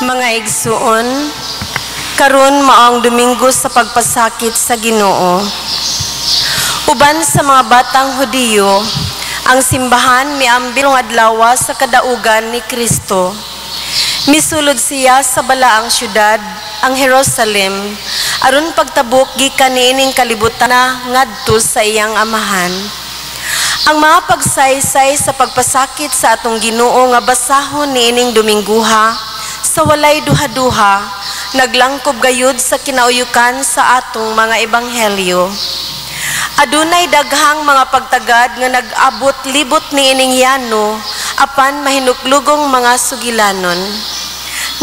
Mga igsuon, karon mao ang Domingo sa pagpasakit sa Ginoo. Uban sa mga batang Hudiyo, ang simbahan miambil ng adlaw sa kadaugan ni Kristo. Misulod siya sa balaang syudad, ang Jerusalem, aron pagtabok gikan niining kalibutan na ngadto sa iyang amahan. Ang mga pagsaysay sa pagpasakit sa atong Ginoo nga basahon niining Domingguha sa walay duha-duha, naglangkob gayud sa kinauyukan sa atong mga ebanghelyo. Adunay daghang mga pagtagad nga nag-abot libot niining yano apan mahinuklugong mga sugilanon.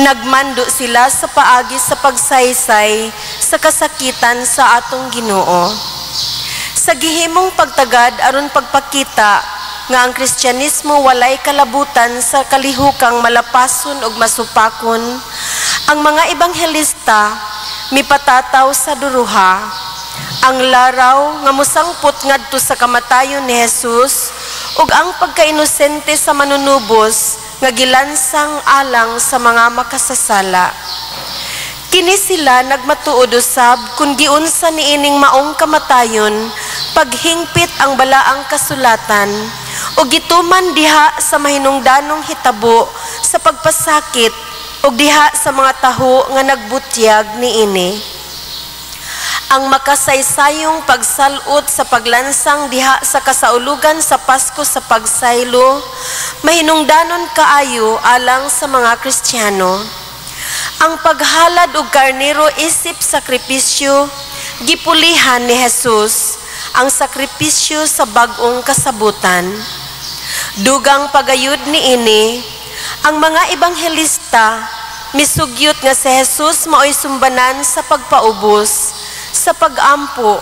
Nagmando sila sa paagi sa pagsaysay sa kasakitan sa atong Ginoo. Sa gihimong pagtagad aron pagpakita nga ang Kristyanismo walay kalabutan sa kalihukang malapason ug masupakon, ang mga ebanghelista mipatataw sa duruha ang laraw nga mosangpot ngadto sa kamatayon ni Jesus ug ang pagkainosente sa manunubos nga gilansang alang sa mga makasasala. Kini sila nagmatuod usab kung giunsa niining maong kamatayon paghingpit ang balaang kasulatan o gituman diha sa mahinungdanong hitabo sa pagpasakit o diha sa mga taho nga nagbutyag niini. Ang makasaysayong pagsalut sa paglansang diha sa kasaulugan sa Pasko sa pagsaylo, mahinungdanon kaayo alang sa mga Kristiyano. Ang paghalad og karnero isip sakripisyo, gipulihan ni Jesus ang sakripisyo sa bag-ong kasabutan. Dugang pagayud niini, ang mga ebanghelista misugyot nga si Jesus maoy sumbanan sa pagpaubos, sa pagampo,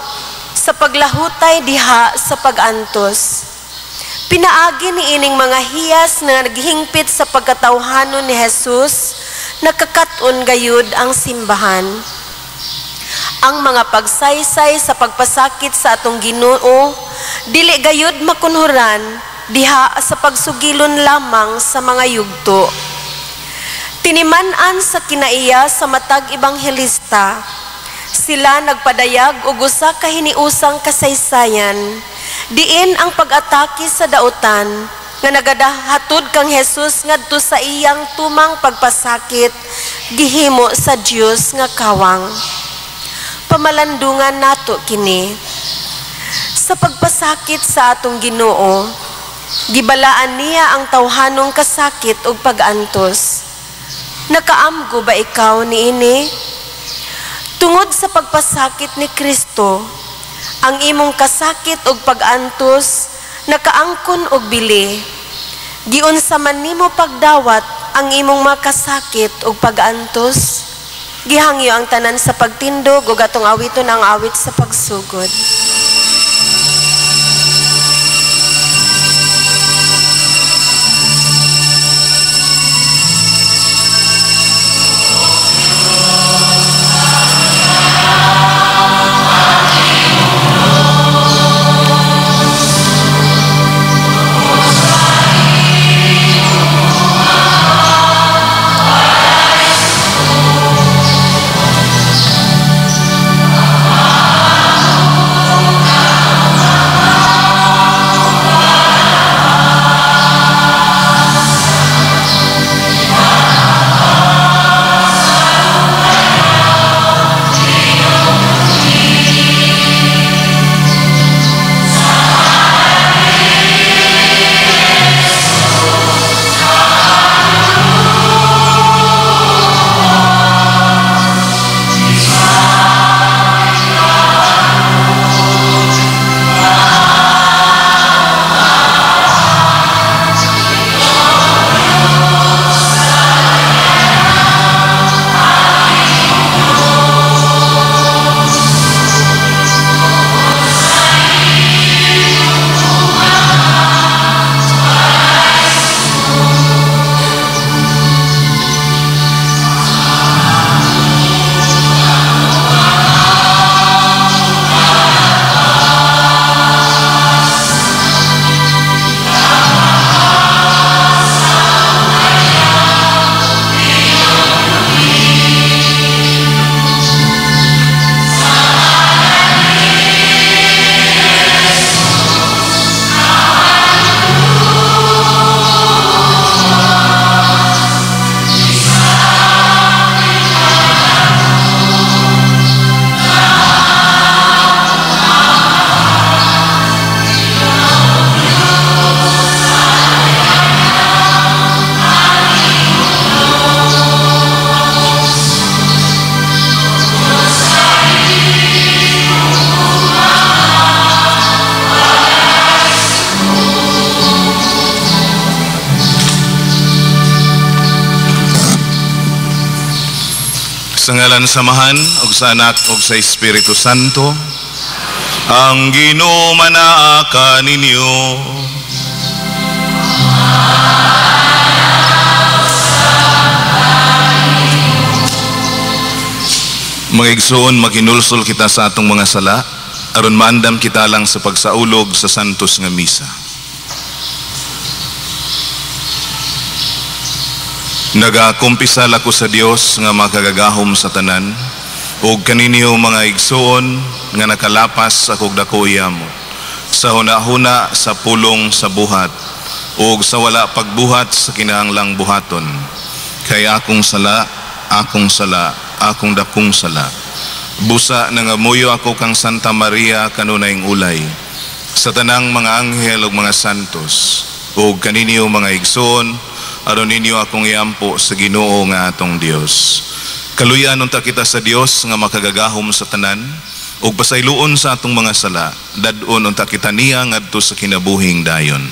sa paglahutay diha sa pagantos. Pinaagi niining mga hiyas na naghingpit sa pagkatawhanon ni Jesus, nakakat-on gayud ang simbahan. Ang mga pagsaysay sa pagpasakit sa atong Ginoo dili gayud makunhuran diha sa pagsugilon lamang sa mga yugto. Tiniman-an sa kinaiya sa matag ebanghelista, sila nagpadayag og usa ka hiniusang kasaysayan, diin ang pag-atake sa dautan nga nagadahatod kang Jesus ngadto sa iyang tumang pagpasakit gihimo sa Dios nga kawang. Pamalandungan nato kini. Sa pagpasakit sa atong Ginoo, gibalaan niya ang tawhanong kasakit ug pag-antos. Nakaamgo ba ikaw niini? Tungod sa pagpasakit ni Kristo, ang imong kasakit ug pag-antos nakaangkon og bili. Giunsa man nimo pagdawat ang imong makasakit ug pag-antos? Gihangyo ang tanan sa pagtindog ug atong awiton ang awit sa pagsugod. Sa ngalan sa Amahan, ug sa Anak, ug sa Espiritu Santo, ang Ginoo manaa kaninyo. Mga igsoon, makinulsol kita sa atong mga sala, aron maandam kita lang sa pagsaulog sa santos nga misa. Nagakumpisal ako sa Dios nga makagagahom sa tanan, ug kaninyo mga igsoon nga nakalapas akog dako iyamo sa hunahuna, sa pulong, sa buhat, ug sa wala pagbuhat sa kinahanglang buhaton. Kay akong sala, akong sala, akong dakong sala. Busa nangamuyo ako kang Santa Maria kanunayng ulay, sa tanang mga anghel ug mga santos, ug kaninyo mga igsoon, aron ninyo akong iampo sa Ginoo nga atong Dios. Kaluyan unta kita sa Dios nga makagagahom sa tanan, ug pasayloon sa atong mga sala, dad-on unta kita niya ngadto sa kinabuhing dayon.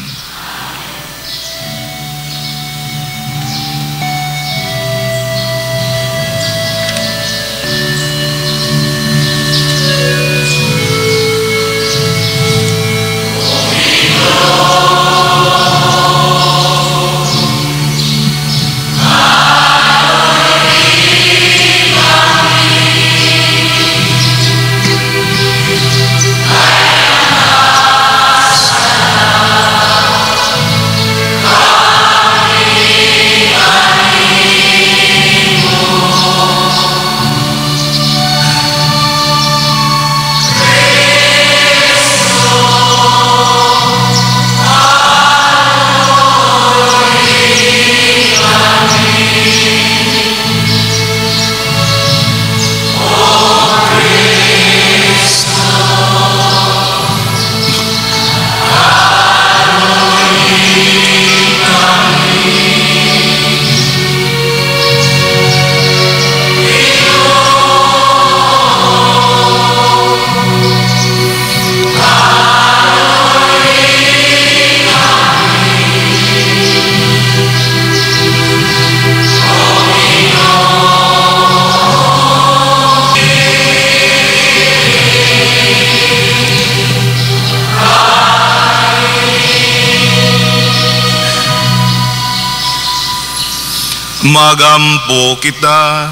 Magampo kita.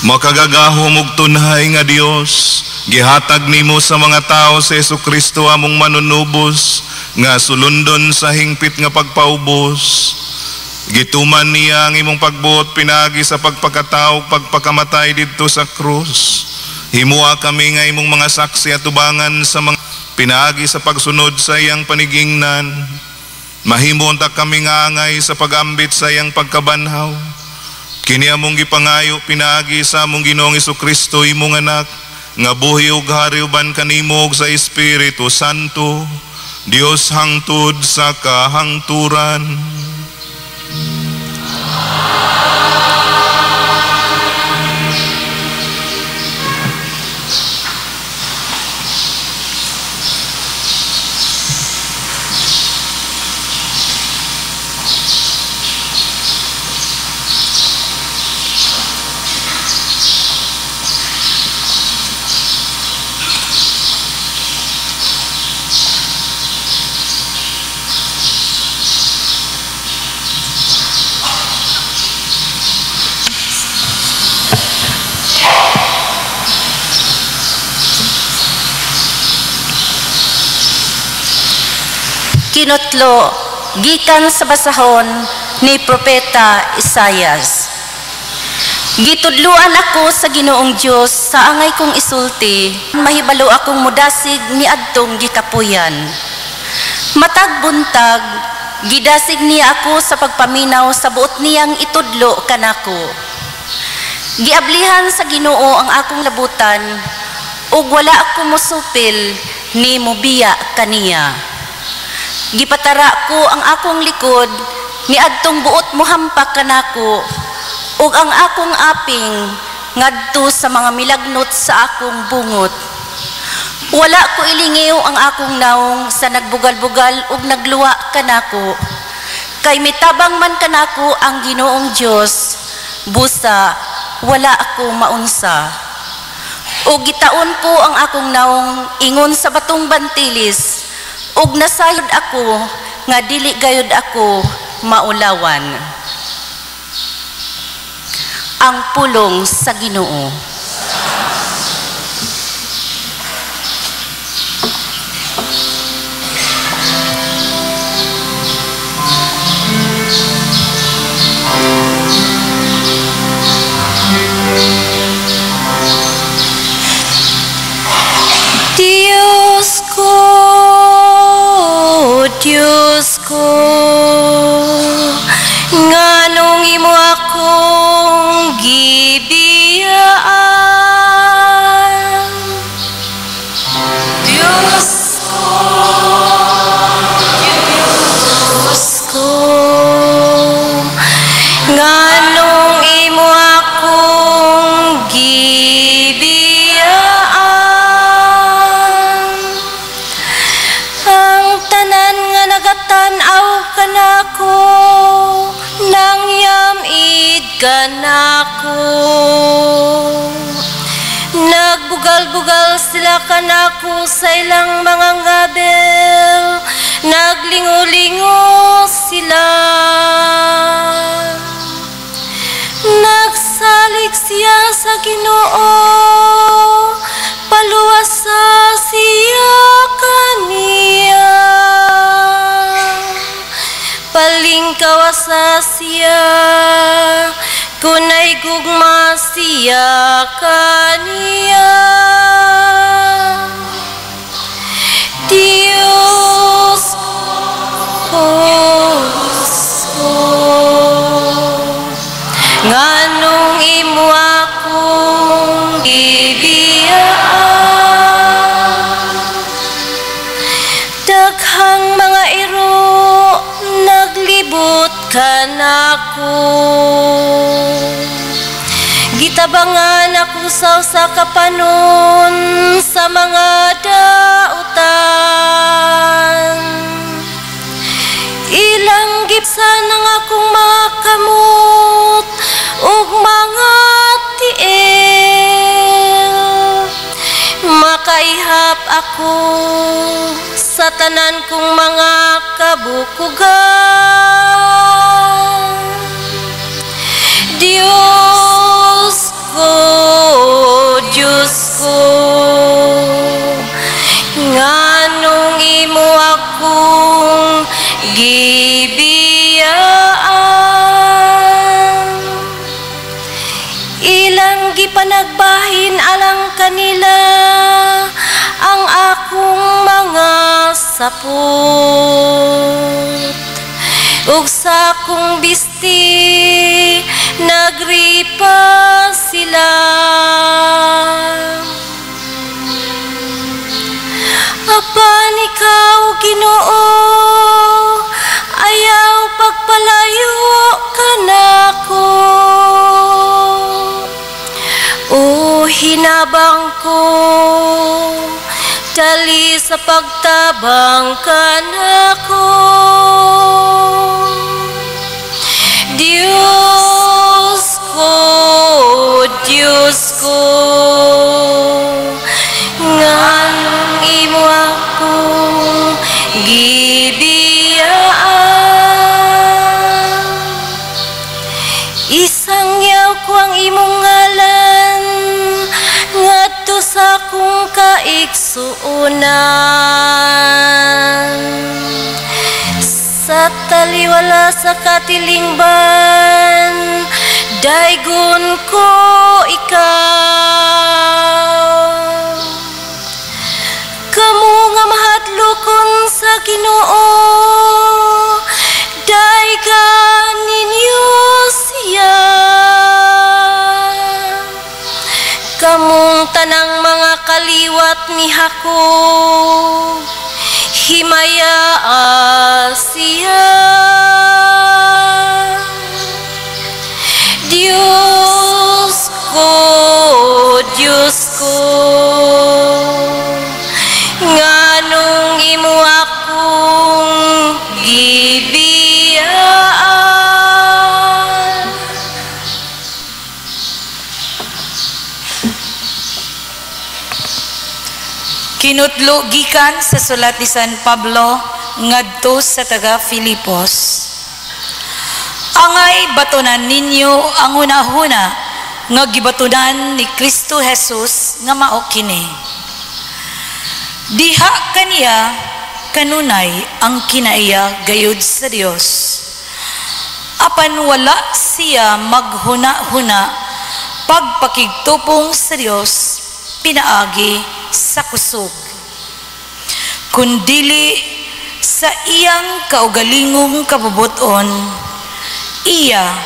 Makagagahom ug tunhay nga Dios, gihatag nimo sa mga tao sa Hesukristo among manunubos, nga sulundon sa hingpit nga pagpaubos. Gituman niya ang imong pagbuot pinaagi sa pagpakatao, pagpakamatay didto sa krus. Himua kami nga imong mga saksi at tubangan sa mga pinaagi sa pagsunod sa iyang panigingnan. Mahimo unta kami nga angay sa pag-ambit sa iyang pagkabanhaw. Kini among gipangayo pinaagi sa among Ginoong Hesukristo imong anak, nga buhi ug hari uban kanimo ug sa Espiritu Santo, Dios hangtod sa kahangturan. Kinutlo, gikan sa basahon ni Propeta Isayas. Gitudluan ako sa Ginoong Dios sa angay kong isulti, mahibalo akong mudasig ni adtong gikapuyan. Matag buntag, gidasig niya ako sa pagpaminaw sa buot niyang itudlo kanako. Giablihan sa Ginoo ang akong labutan, ug wala ako mosupil ni mobiya kaniya. Gipatara ko ang akong likod, ni adtong buot mohampak kanako, ug ang akong aping ngadto sa mga milagnot sa akong bungot. Wala ko ilingiw ang akong naong sa nagbugal-bugal ug nagluwa kanako. Kay mitabang man kanako ang Ginoong Dios, busa wala ako maunsa. Ug gitaon ko ang akong naong ingon sa batong bantilis, ug nasayod ako nga dili gayud ako maulawan. Ang pulong sa Ginoo. Diyos ko, Diyos ko, nganong imo akong gibiyaan? Diyos ko, Diyos ko, nganong imo akong gibiyaan? Ang tanan nga nagatan-aw kanako, nangyamid kanako. Nagbugal-bugal sila kanako sa ilang mga ngabel, naglingo-lingo sila. Nagsalig siya sa Ginoo, paluwasa siya kaniya. Palingkawasa siya, kunay gugma siya kaniya. Diyos ko, nganong imo akong gibiyaan? Daghang mga iro naglibot kanako, gitabangan ako sa usa ka panon sa mga dautan. Ilang gipsan ang akong mga kamot ug mga tiil. Makaihap ako sa tanan kong mga kabukugan. Diyos ko, Diyos ko, nganong imo akong gibiyaan? Ilang gipanagbahin alang kanila ang akong mga sapot, ug sa akong bisti nagripa sila. Apan ikaw, Ginoo, ayaw pagpalayo kanako. O hinabang ko, dali sa pagtabang kanako. Diyos ko, Diyos ko, nganong imo akong gibiyaan? Isangyaw ko ang imong ngalan ngadto sa akong kaigsuonan. Sa taliwala sa katilingban, daygon ko ikaw. Kamo nga mahadlokon sa Ginoo, daygan ninyo siya. Kamong tanang mga kaliwat ni Jacob, himayaa siya. Diyos ko, Diyos ko, nganong imo akong Kinutlo gikan sa sulat ni San Pablo ngadto sa taga Filipos. Angay batunan ninyo ang hunahuna nga gibatunan ni Kristo Jesus nga mao kini. Diha kaniya kanunay ang kinaiya gayud sa Dios. Apan wala siya maghuna-huna pagpakigtupong sa Dios pinaagi sa kusog, kundili sa iyang kaugalingong kabubuton, iya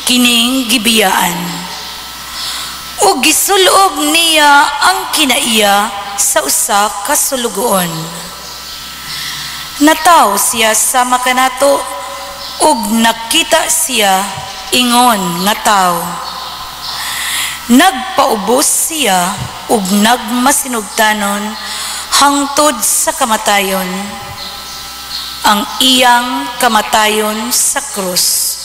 kining gibiyaan. Ug gisulob niya ang kinaiya sa usa ka sulugoon. Nataw siya sama kanato ug nakita siya ingon nga tawo. Nagpaubos siya ug nagmasinugtanon hangtod sa kamatayon, ang iyang kamatayon sa krus.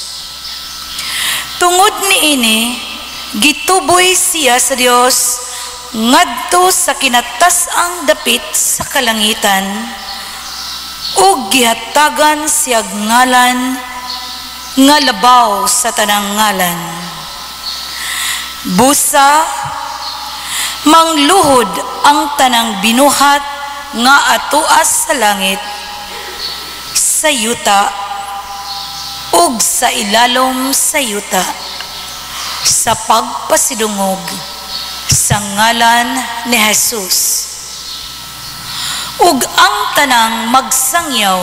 Tungod niini, gituboy siya sa Dios ngadto sa kinatas-ang dapit sa kalangitan, ug gihatagan siyag ngalan nga labaw sa tanang ngalan. Busa, mangluhod ang tanang binuhat nga atuas sa langit, sa yuta, ug sa ilalom sa yuta, sa pagpasidungog sa ngalan ni Jesus. Ug ang tanang magsangyaw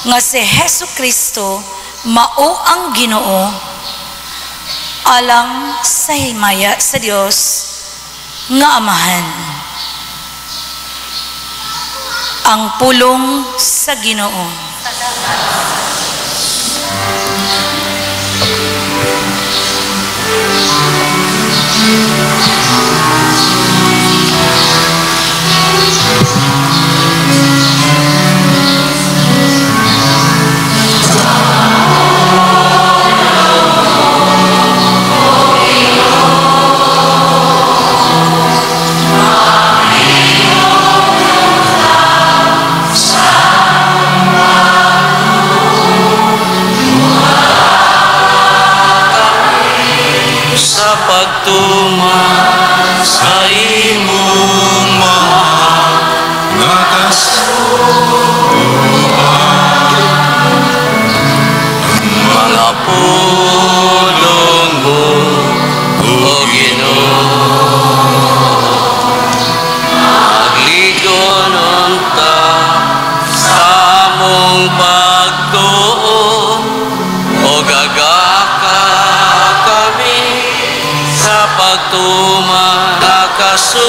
nga si Hesus Kristo mao ang Ginoo, alang sa himaya sa Dios nga Amahan. Ang pulong sa Ginoo. Sa pagtuman sa imong mga kasuguan, mga pulong mo, O Ginoo, magligon unta sa among pagtuo, o gagaka kami sa pagtuman sa kasuguan.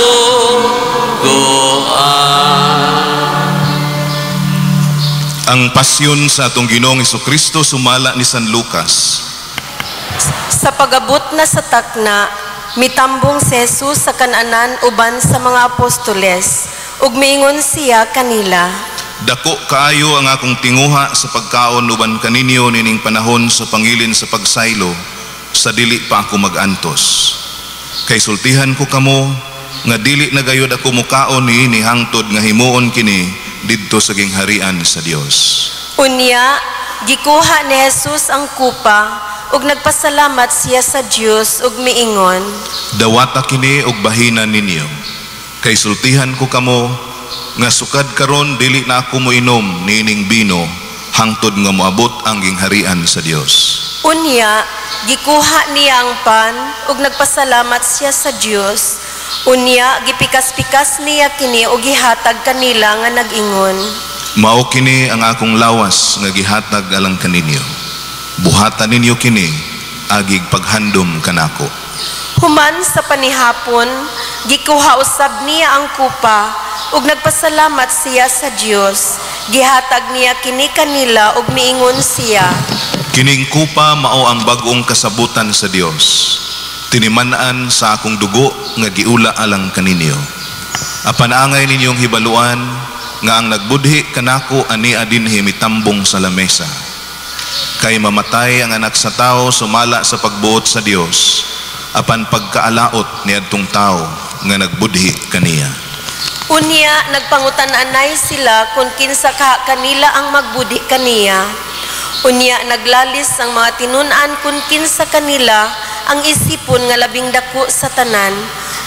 Ang pasyon sa atong Ginoong Hesukristo sumala ni San Lucas. Sa pagabot na sa takna, mitambong si Jesus sa kananan uban sa mga apostoles, ug miingon siya kanila. Dako kaayo ang akong tinguha sa pagkaon uban kaninyo nining panahon sa pangilin sa pagsaylo, sa dili pa ako magantos. Kay sultihan ko kamo nga dili na gayud ako mukaon niini hangtod nga himuon kini didto sa gingharian sa Dios. Unya, gikuha ni Jesus ang kupa ug nagpasalamat siya sa Dios ug miingon. Dawata kini og bahina ninyo. Kay sultihan ko kamo nga sukad karon dili na ako moinom niining bino hangtod nga moabot ang gingharian sa Dios. Unya, gikuha niya ang pan ug nagpasalamat siya sa Dios. Unya, gipikas-pikas niya kini ug gihatag kanila nga nag-ingon. Mao kini ang akong lawas nga gihatag alang kaninyo. Buhatan ninyo kini agig paghandom kanako. Human sa panihapon, gikuha usab niya ang kupa ug nagpasalamat siya sa Dios. Gihatag niya kini kanila ug miingon siya. Kining kupa mao ang bag-ong kasabutan sa Dios. Tiniman-an sa akong dugo nga giula alang kaninyo. Apan angay ninyong hibaluan nga ang nagbudhi kanako ania dinhi mitambong sa lamesa. Kay mamatay ang anak sa tao sumala sa pagbuot sa Dios, apan pagkaalaot niadtong tao nga nagbudhi kaniya. Unya nagpangutan-anay sila kung kinsa ka kanila ang magbudhi kaniya. Unya naglalis ang mga tinun-an kung kinsa kanila ang isipon nga labing dako sa tanan.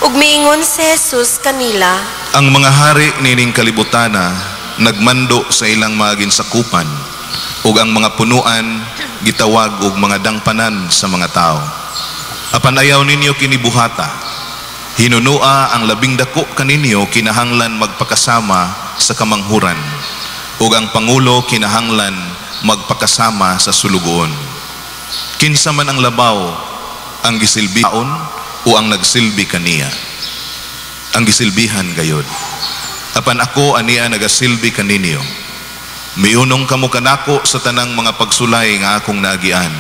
Ug miingon si Jesus kanila. Ang mga hari nining kalibutana nagmando sa ilang mga ginsakupan ug ang mga punuan gitawag og mga dangpanan sa mga tao. Apan ayaw ninyo kini buhata. Hinunua ang labing dako kaninyo kinahanglan magpakasama sa kamanghuran ug ang pangulo kinahanglan magpakasama sa sulugoon. Kinsa man ang labaw, ang gisilbihan o ang nagsilbi kaniya? Ang gisilbihan gayod. Apan ako ania nagasilbi kaninyo. Miunong kamo kanako sa tanang mga pagsulay nga akong naagian.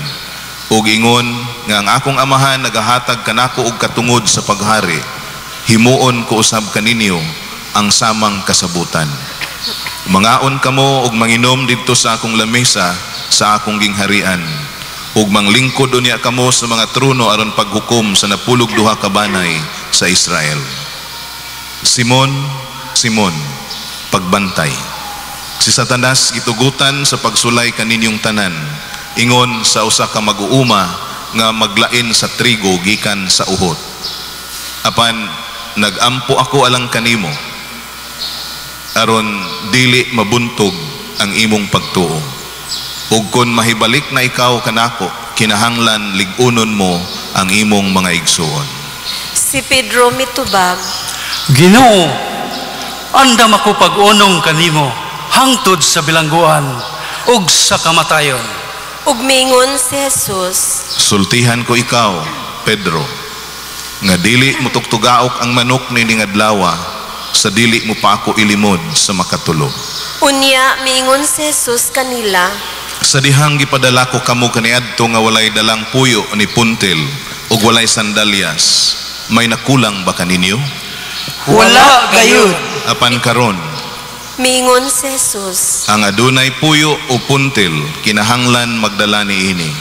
Ug ingon nga ang akong amahan nagahatag kanako og katungod sa paghari, himuon ko usab kaninyo ang samang kasabutan. Mangaon kamo og manginom didto sa akong lamesa sa akong gingharian. Ug manglingkod unya kamo sa mga trono aron paghukom sa 12 ka banay sa Israel. Simon, Simon, pagbantay. Si Satanas gitugutan sa pagsulay kaninyong tanan, ingon sa usa ka mag-uuma nga maglain sa trigo gikan sa uhot. Apan nagampo ako alang kanimo aron dili mabuntog ang imong pagtuo. Ug kon mahibalik na ikaw kanako, kinahanglan lig-unon mo ang imong mga igsuon. Si Pedro mitubag. Ginoo, andam ako pag-unong kanimo hangtod sa bilangguan ug sa kamatayon. Ug miingon si Jesus. Sultihan ko ikaw, Pedro, nga dili mo tuktugaok ang manok nining adlawa sa dili mo pa ako ilimod sa makatulo. Unya miingon si Jesus kanila. Sa dihang gipadala ko kamo kaniadto nga walay dalang puyo ni puntil ug walay sandalyas, may nakulang ba kaninyo? Wala gayud. Apan karon, miingon si Jesus. Ang adunay puyo o puntil kinahanglan magdala niini.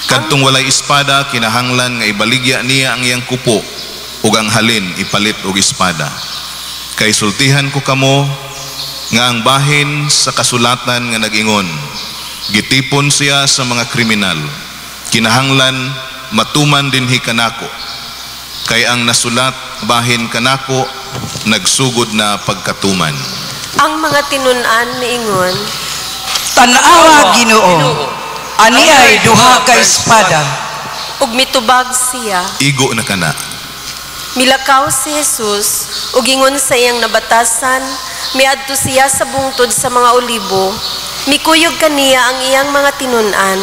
Kadtong walay espada kinahanglan nga ibaligya niya ang iyang kupo ug ang halin ipalit og espada. Kay sultihan ko kamo nga ang bahin sa kasulatan nga nag-ingon, gitipon siya sa mga kriminal, kinahanglan matuman dinhi kanako. Kay ang nasulat bahin kanako nagsugod na pagkatuman. Ang mga tinun-an miingon, Tan-awa, Ginoo, ani ay duha ka espada. Ug mitubag siya. Igo na kana. Milakaw si Jesus ug ingon sa iyang nabatasan, miadto siya sa bungtod sa mga olibo. Mikuyog kaniya ang iyang mga tinun-an.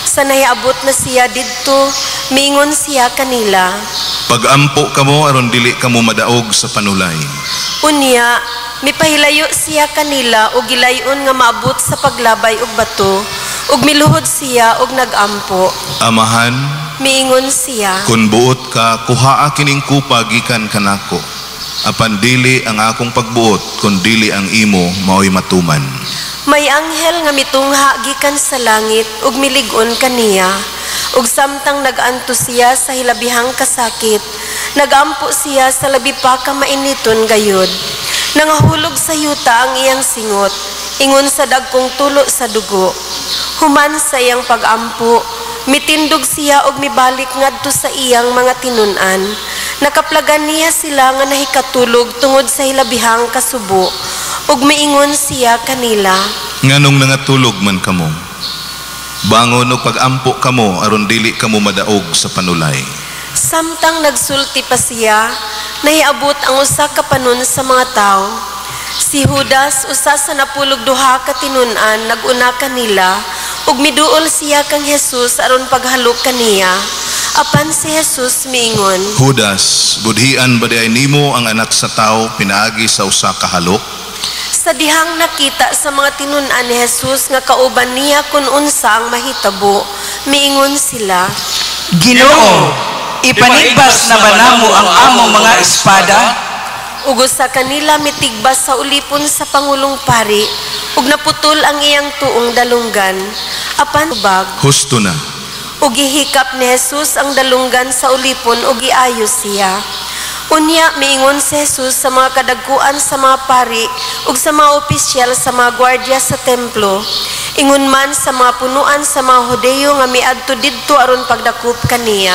Sa nahiabot na siya didto, miingon siya kanila. Pagampo kamo aron dili kamo madaog sa panulay. Unya, mipahilayo siya kanila ug gilayon nga maabot sa paglabay og bato, ug miluhod siya ug nagampo. Amahan, miingon siya. Kun buot ka, kuhaa kining kupa gikan kanako. Apan dili ang akong pagbuot, kun dili ang imo maoy matuman. May anghel nga mitungha gikan sa langit ug milig-on kaniya. Ug samtang nag-antos siya sa hilabihang kasakit, nagampo siya sa labi pa ka mainiton gayud. Nangahulog sa yuta ang iyang singot, ingon sa dagkong tulo sa dugo. Human sa iyang pagampo, mitindog siya og mibalik ngadto sa iyang mga tinun-an. Nakaplagan niya sila nga nahikatulog tungod sa hilabihang kasubo, ug miingon siya kanila. Nganong nangatulog man kamo? Bangon og pagampo kamo aron dili kamo madaog sa panulay. Samtang nagsulti pa siya, nahiabot ang usa ka panon sa mga tawo. Si Judas, usa sa 12 ka tinun-an, nag-una kanila, ug miduol siya kang Jesus aron paghalok kaniya. Apan si Jesus miingon, Judas, budhian ba diay nimo ang anak sa tawo pinaagi sa usa ka halok? Sa dihang nakita sa mga tinun-an ni Jesus nga kauban niya kun unsa ang mahitabo, miingon sila, Ginoo, ipanigbas na ba namo ang among mga espada? Ug usa kanila mitigbas sa ulipon sa pangulong pari, ug naputol ang iyang tuong dalunggan. Apan bag, Husto na. Ug gihikap ni Jesus ang dalunggan sa ulipon ug giayos siya. Unya miingon si Jesus sa mga kadagkuan sa mga pari ug sa mga opisyal sa mga gwardiya sa templo. Ingon man sa mga punuan sa mga Hudeyo nga miadto didto aron pagdakop kaniya.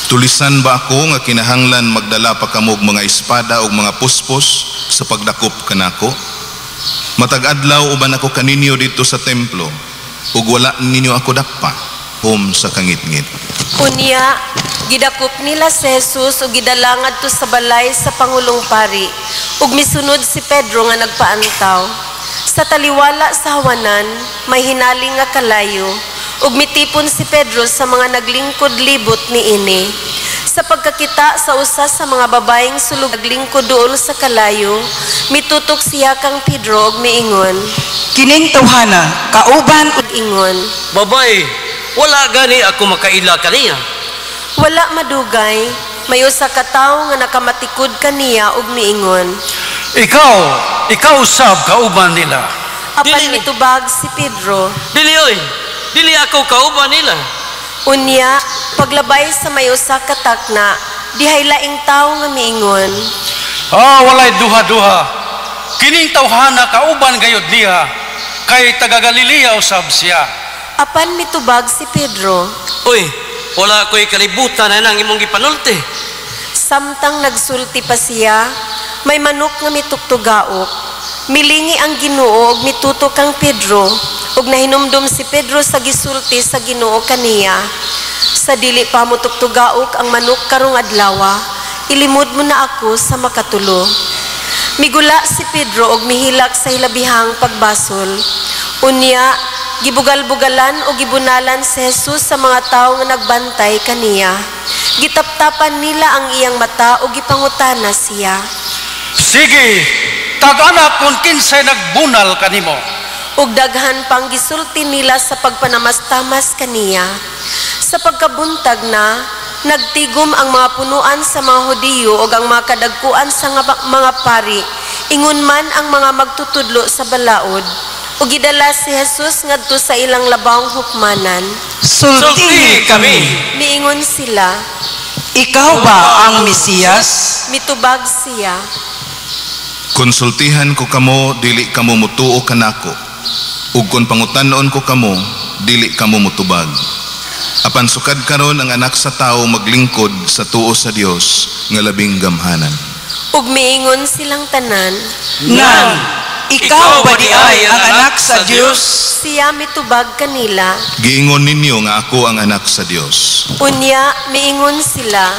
Tulisan ba ako nga kinahanglan magdala pa kamo og mga espada ug mga puspos sa pagdakop kanako? Matag adlaw uban ako kaninyo didto sa templo ug wala ninyo ako dakpa hom sa kangitngit. Unya gidakop nila si Jesus ug gidala ngadto sa balay sa pangulong pari ug misunod si Pedro nga nagpaantaw. Sa taliwala sa hawanan may hinaling nga kalayo ug mitipon si Pedro sa mga naglingkod libot niini. Sa pagkakita sa usa sa mga babaeng sulog naglingkod duol sa kalayo, mitutok siya kang Pedro ug miingon. Kining tawhana kauban Ug ingon, Babay, wala gani ako makaila kaniya. Wala madugay, may usa ka tawo nga nakamatikod kaniya ug miingon. Ikaw usab kauban nila. Apan Dili. mitubag si Pedro. Dili oy, dili ako kauban nila. Unya, paglabay sa may usa ka takna, dihay laing tawo nga miingon. Ah, walay duha-duha. Kining tawhana kauban gayud niya, kay taga Galilea usab siya. Apan mitubag si Pedro. Uy, wala ko'y kalibutan na nang imong gipanulti. Samtang nagsulti pa siya, may manok nga mituktugaok. Milingi ang Ginoo ug mitutok kang Pedro, ug nahinumdum si Pedro sa gisulti sa Ginoo kaniya. Sa dili pa motuktugaok ang manok karong adlawa, ilimod mo na ako sa makatulo. Migula si Pedro og mihilak sa hilabihang pagbasol. Unya, gibugal-bugalan o gibunalan si Jesus sa mga tawo nga nagbantay kaniya. Gitaptapan nila ang iyang mata o gipangutana siya. Sige, tag-ana kung kinsay nagbunal kanimo. Ug daghan pang gisulti nila sa pagpanamastamas kaniya. Sa pagkabuntag na, nagtigom ang mga punuan sa mga Hudiyo ug ang mga kadagkuan sa mga pari, ingon man ang mga magtutudlo sa balaod. Ug gidala si Jesus ngadto sa ilang labawng hukmanan. Sultihi kami. Miingon sila. Ikaw ba ang Mesiyas? Mitubag siya. Konsultihan ko kamo, dili kamo mutuo kanako. Ug kon pangutan-on ko kamo, dili kamo mutubag. Apan sukad karon ang Anak sa Tawo maglingkod sa tuo sa Dios nga labing gamhanan. Ug miingon silang tanan. Nan, ikaw ba di ay ang Anak sa Dios? Siya mitubag kanila. Giingon ninyo nga ako ang Anak sa Dios. Unya miingon sila.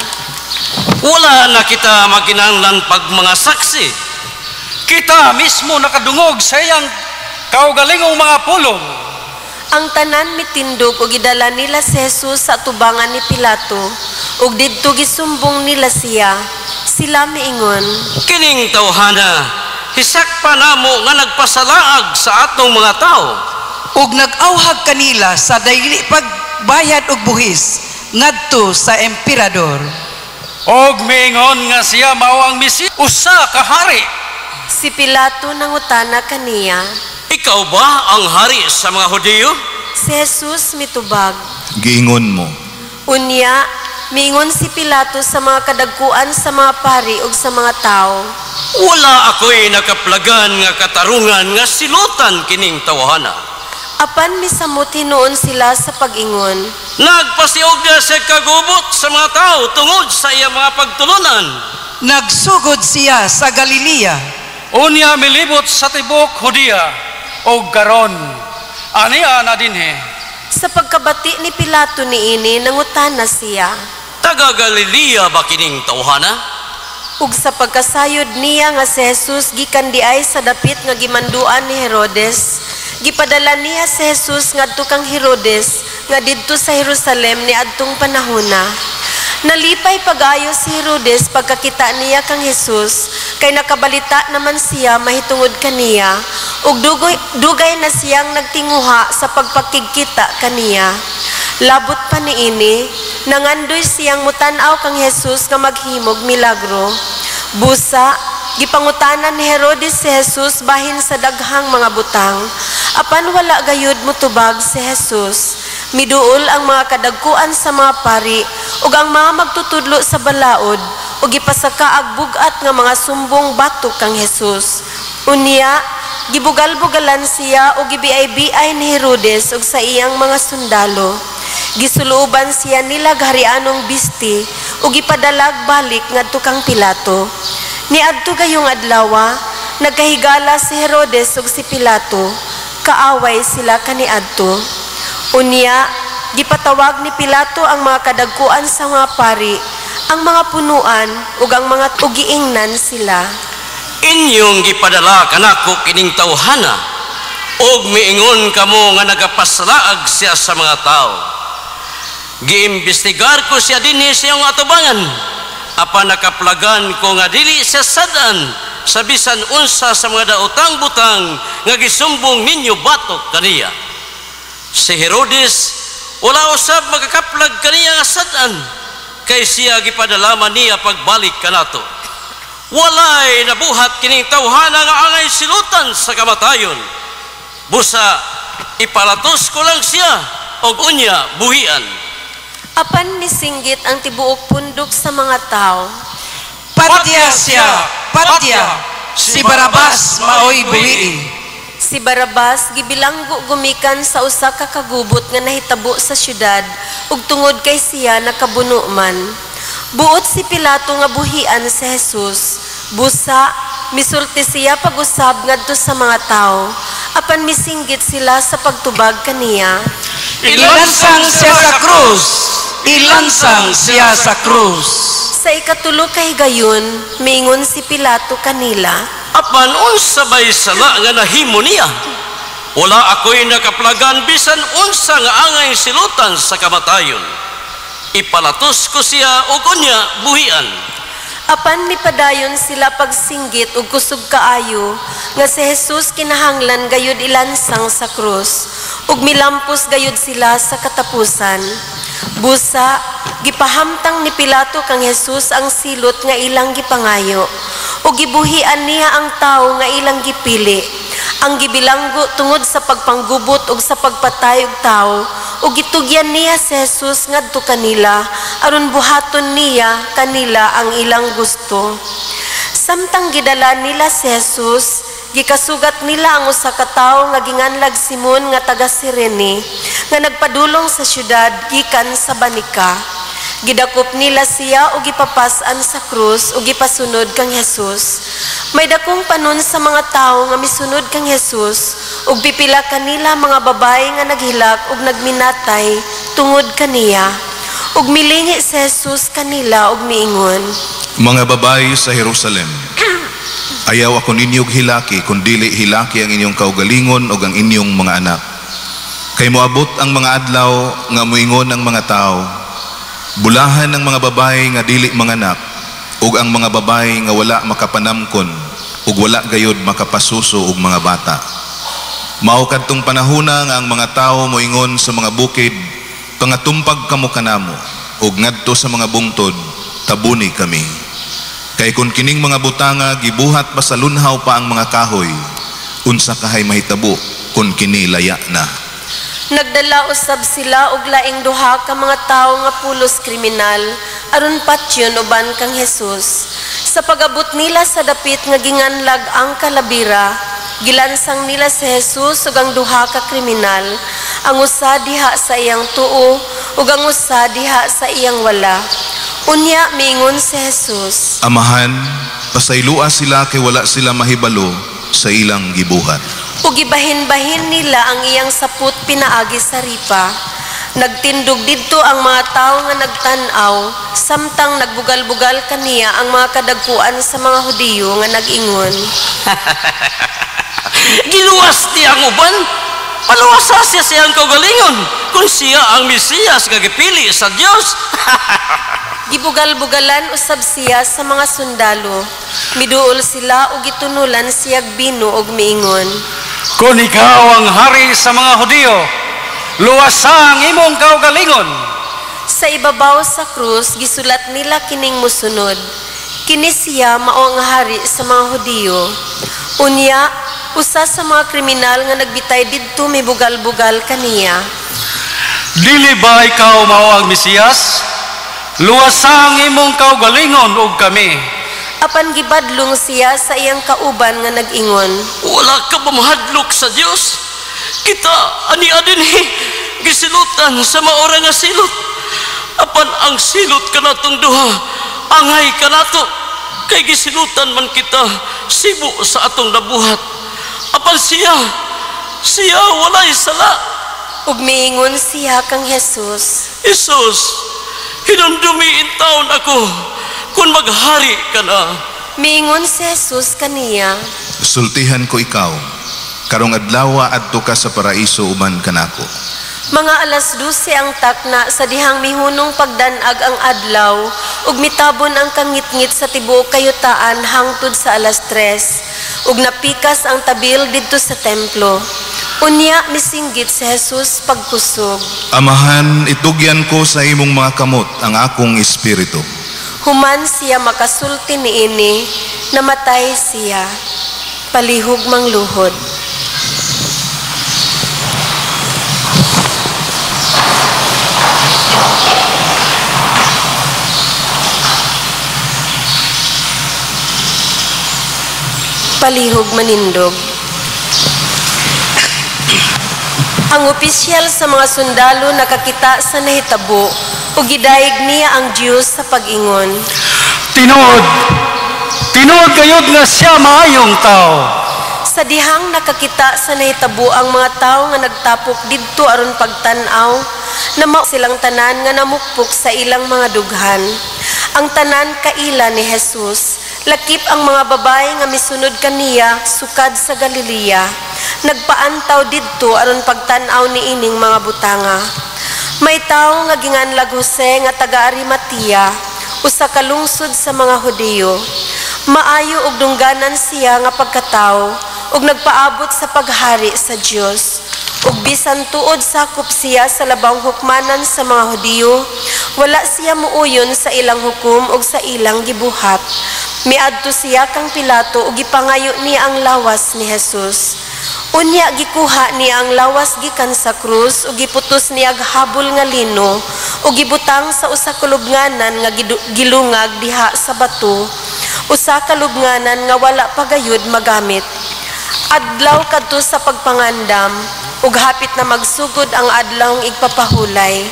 Wala na kita makinahanglan pag mga saksi. Kita mismo nakadungog sa iyang kaugalingong mga pulong. Ang tanan mitindog ug gidala nila si Jesus sa tubangan ni Pilato ug didto gisumbong nila siya. Sila miingon, Kining tawhana, hisak pa namo nga nagpasalaag sa atong mga tao. Ug nag-awhag kanila sa dili pagbayad og buhis ngadto sa emperador. Og miingon nga siya mao ang Mesiyas, usa ka hari. Si Pilato nangutana kaniya. Ikaw ba ang hari sa mga Hudiyo? Si Jesus mitubag. Giingon mo. Unya, miingon si Pilato sa mga kadagkuan sa mga pari ug sa mga tao. Wala ako'y nakaplagan nga katarungan nga silutan kining tawhana. Apan misamot hinuon sila sa pag-ingon. Nagpasiog na siya kagubot sa mga tao tungod sa iyang mga pagtulunan. Nagsugod siya sa Galilea. Unya milibot sa tibuok Judea og karon ania na dinhi. Sa pagkabati ni Pilato niini, nangutana siya. Taga Galilea ba kining tawhana? Ug sa pagkasayod niya nga si Jesus gikan diay sa dapit nga gimanduan ni Herodes, gipadala niya si Jesus ngadto kang Herodes nga didto sa Jerusalem niadtong panahona. Nalipay pag-ayo si Herodes pagkakita niya kang Jesus, kay nakabalita naman siya mahitungod kaniya, ug dugay na siyang nagtinguha sa pagpakigkita kaniya. Labot pa niini, nangandoy siyang mutan-aw kang Jesus nga maghimog milagro. Busa, gipangutanan ni Herodes si Jesus bahin sa daghang mga butang. Apan wala gayud motubag si Jesus. Miduol ang mga kadagkuan sa mga pari ug ang mga magtutudlo sa balaod ug gipasaka bug-at nga mga sumbong batok kang Jesus. Unya gibugal-bugalan siya ug gibiay-biay ni Herodes ug sa iyang mga sundalo. Gisulooban siya nila harianong bisti ug gipadalag balik ngadto kang Pilato. Niadto gayong adlawa, nagkahigala si Herodes ug si Pilato, kaaway sila kaniadto. Unya gipatawag ni Pilato ang mga kadagkuan sa mga pari, ang mga punuan ug ang mga ugiingnan sila. Inyong gipadala kanako kining tawhana ug miingon kamo nga nagapasalaag siya sa mga tao. Giimbestigar ko siya dinhi sa iyong atubangan, apan nakaplagan ko nga dili siya sad-an sa bisan unsa sa mga daotang butang nga gisumbong ninyo batok kaniya. Si Herodes wala usab makakaplag kaniya nga sad-an, kay siya gipadala man niya pagbalik kanato. Walay nabuhat kining tawhana nga angay silutan sa kamatayon. Busa ipalatos ko lang siya og unya buhian. Apan misinggit ang tibuok pundok sa mga tao. Patya siya, patya, si Barabas maoy buhii. Si Barabas gibilanggo gumikan sa usa ka kagubot nga nahitabo sa syudad ug tungod kay siya nakabuno man. Buot si Pilato nga buhian si Jesus. Busa misulti siya pag-usab ngadto sa mga tawo. Apan misinggit sila sa pagtubag kaniya. Ilansang siya sa krus, ilansang siya sa krus. Sa ikatulo ka higayon, miingon si Pilato kanila. Apan unsa bay sala nga nahimo niya? Wala ako'y nakaplagan bisan unsa nga angay silutan sa kamatayon. Ipalatos ko siya og unya buhian. Apan mipadayon sila pagsinggit og kusog kaayo nga si Jesus kinahanglan gayud ilansang sa krus ug milampos gayud sila sa katapusan. Busa gipahamtang ni Pilato kang Jesus ang silot nga ilang gipangayo ug gibuhian niya ang tawo nga ilang gipili, ang gibilanggo tungod sa pagpanggubot ug sa pagpatay og tawo, ug gitugyan niya si Jesus ngadto kanila aron buhaton niya kanila ang ilang gusto. Samtang gidala nila si Jesus, gikasugat nila ang usa ka tawo nga ginganlag Simon nga taga Sirene nga nagpadulong sa syudad gikan sa banika. Gidakop nila siya ug gipapas-an sa krus ug gipasunod kang Jesus. May dakong panon sa mga tawo nga misunod kang Jesus ug pipila kanila mga babaye nga naghilak ug nagminatay tungod kaniya. Ug milingi si Jesus kanila ug miingon, Mga babaye sa Jerusalem, ayaw ako ninyog hilaki kun dili hilaki ang inyong kaugalingon ug ang inyong mga anak. Kay moabot ang mga adlaw nga moingon ang mga tao, bulahan ang mga babaye nga dili manganak ug ang mga babaye nga wala makapanamkon ug wala gayod makapasuso og mga bata. Mao kadtong panahona nga ang mga tawo moingon sa mga bukid, pangatumpag kamo kanamo, ug ngadto sa mga bungtod, tabuni kami. Kay kun kining mga butanga gibuhat pa sa lunhaw pa ang mga kahoy, unsa kahay mahitabo kun kini laya na. Nagdala usab sila og laing duha ka mga tawo nga pulos kriminal aron patyon uban kang Jesus. Sa pag-abot nila sa dapit nga ginganlag ang kalabira, gilansang nila si Jesus ug ang duha ka kriminal, ang usa diha sa iyang tuo ug ang usa diha sa iyang wala. Unya miingon si Jesus, Amahan, pasaylua sila kay wala sila mahibalo sa ilang gibuhat. Ug gibahin-bahin nila ang iyang saput pinaagi sa ripa. Nagtindog didto ang mga tawo nga nagtan-aw, samtang nagbugal-bugal kaniya ang mga kadagkuan sa mga Hudiyo nga nag-ingon. Giluwas niya ang uban, paluwasa siya siyang kaugalingon kung siya ang Mesiyas nga gipili sa Dios. Gibugal-bugalan usab siya sa mga sundalo. Miduol sila ug gitunulan siyag bino og miingon. Kung ikaw ang hari sa mga Hudiyo, luwasa ang imong kaugalingon. Sa ibabaw sa krus gisulat nila kining mosunod. Kini siya mao ang hari sa mga Hudiyo. Unya, usa sa mga kriminal nga nagbitay didto mibugal-bugal kaniya. Dili ba ikaw mao ang Mesiyas? Luwasa ang imong kaugalingon ug kami. Apan gibadlong siya sa iyang kauban nga nag-ingon, Wala ka ba mahadlok sa Dios? Kita ani adinhi gisilutan sa maora nga silot. Apan ang silot kanatong duha angay kanato, kay gisilutan man kita sibo sa atong nabuhat. Apan siya walay sala. Ug miingon siya kang Jesus, Jesus, hinumdumi intawon ako kung maghari ka na. Miingon si Jesus kaniya, Sultihan ko ikaw, karong adlawa adto ka sa paraiso uban kanako. Mga 12:00 ang takna sa dihang mihunong pagdanag ang adlaw ug mitabon ang kangitngit sa tibuok kayutaan hangtod sa 3:00 ug napikas ang tabil didto sa templo. Unya misinggit si Jesus pagkusog, Amahan, itugyan ko sa imong mga kamot ang akong espiritu. Human siya makasulti niini, namatay siya. Palihog mangluhod. Palihog manindog. Ang opisyal sa mga sundalo nakakita sa nahitabo ug gidayeg niya ang Dios sa pag-ingon. Tinuod, tinuod gayud nga siya maayong tao. Sa dihang nakakita sa nahitabo ang mga tawo nga nagtapok didto aron pagtan-aw, namao silang tanan nga namukpok sa ilang mga dughan. Ang tanan kaila ni Jesus, lakip ang mga babae nga misunod kaniya sukad sa Galilea, nagpaantaw didto aron pagtan-aw niining mga butanga. May tawo nga ginganlag Jose nga taga Arimatea, usa ka lungsod sa mga Hudiyo. Maayo og dungganan siya nga pagkatawo ug nagpaabot sa paghari sa Dios. Ug bisan tuod sakop siya sa labang hukmanan sa mga Hudiyo, wala siya muuyon sa ilang hukom ug sa ilang gibuhat. Miadto siya kang Pilato ug gipangayo niya ang lawas ni Jesus. Unya gikuha niya ang lawas gikan sa krus ug giputos niya og habol nga lino ug gibutang sa usa ka lubnganan nga gilungag diha sa bato, usa ka lubnganan nga wala pa gayud magamit. Adlaw kadto sa pagpangandam ug hapit na magsugod ang adlawng igpapahulay.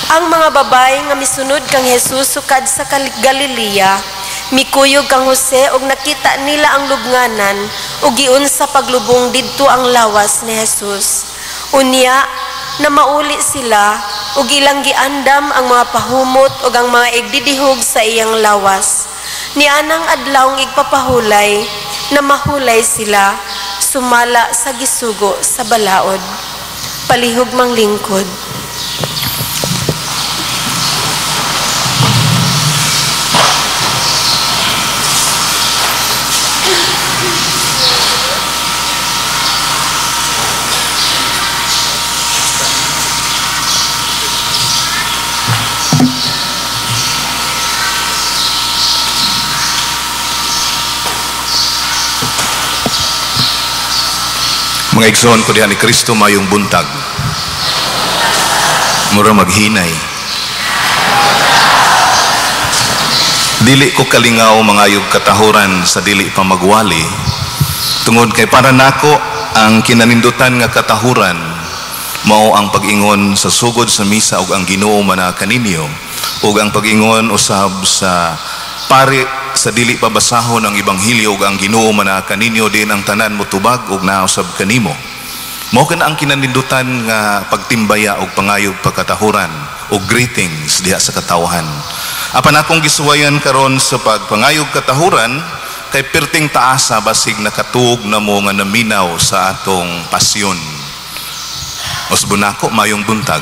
Ang mga babae nga misunod kang Jesus sukad sa Galilea, mikuyog kang Jose ug nakita nila ang lubnganan ug giunsa paglubong didto ang lawas ni Jesus. Unya na mauli sila ug ilang giandam ang mga pahumot ug ang mga igdidihog sa iyang lawas. Nianang adlawng igpapahulay na mahulay sila sumala sa gisugo sa balaod. Palihog manglingkod. Mga igsoon ko diha ni Kristo, mayong buntag. Mura maghinay. Dili ko kalingaw mangayog katahuran sa dili pa magwali. Tungod kay para nako ang kinanindutan nga katahuran mao ang pag-ingon sa sugod sa misa ug ang Ginoo mana kaninyo, ug ang pag-ingon usab sa pari sa dili pa basahon ang ebanghelyo ug ang Ginoo man kaninyo, din ang tanan motubag ug nausab kanimo. Mao kana ang kinanindutan nga pagtimbaya og pangayog pagkatahuran og greetings diha sa katawhan. Apan akong gisuwayan karon sa pagpangayog katahuran kay perting taasa basig nakatuog na mo nga naminaw sa atong pasyon. Usbon nako mayong buntag.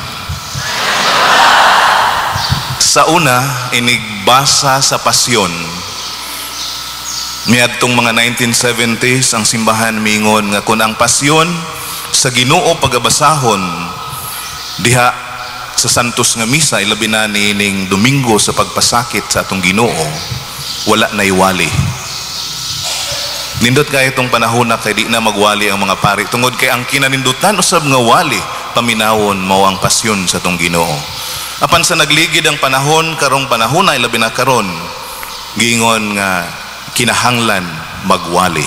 Sa una, inigbasa sa pasyon. Miadtong mga 1970s, ang simbahan miingon nga kung ang pasyon sa Ginoo pagabasahon diha sa Santos nga misa, ilabi na niining Domingo sa pagpasakit sa atong Ginoo, wala na iwali. Nindot kay itong panahon na kay di na magwali ang mga pari tungod kay ang kinanindutan usab nga wali paminawon mao ang pasyon sa atong Ginoo. Apan sa nagligid ang panahon, karong panahon ay labi na karon, giingon nga kinahanglan magwali.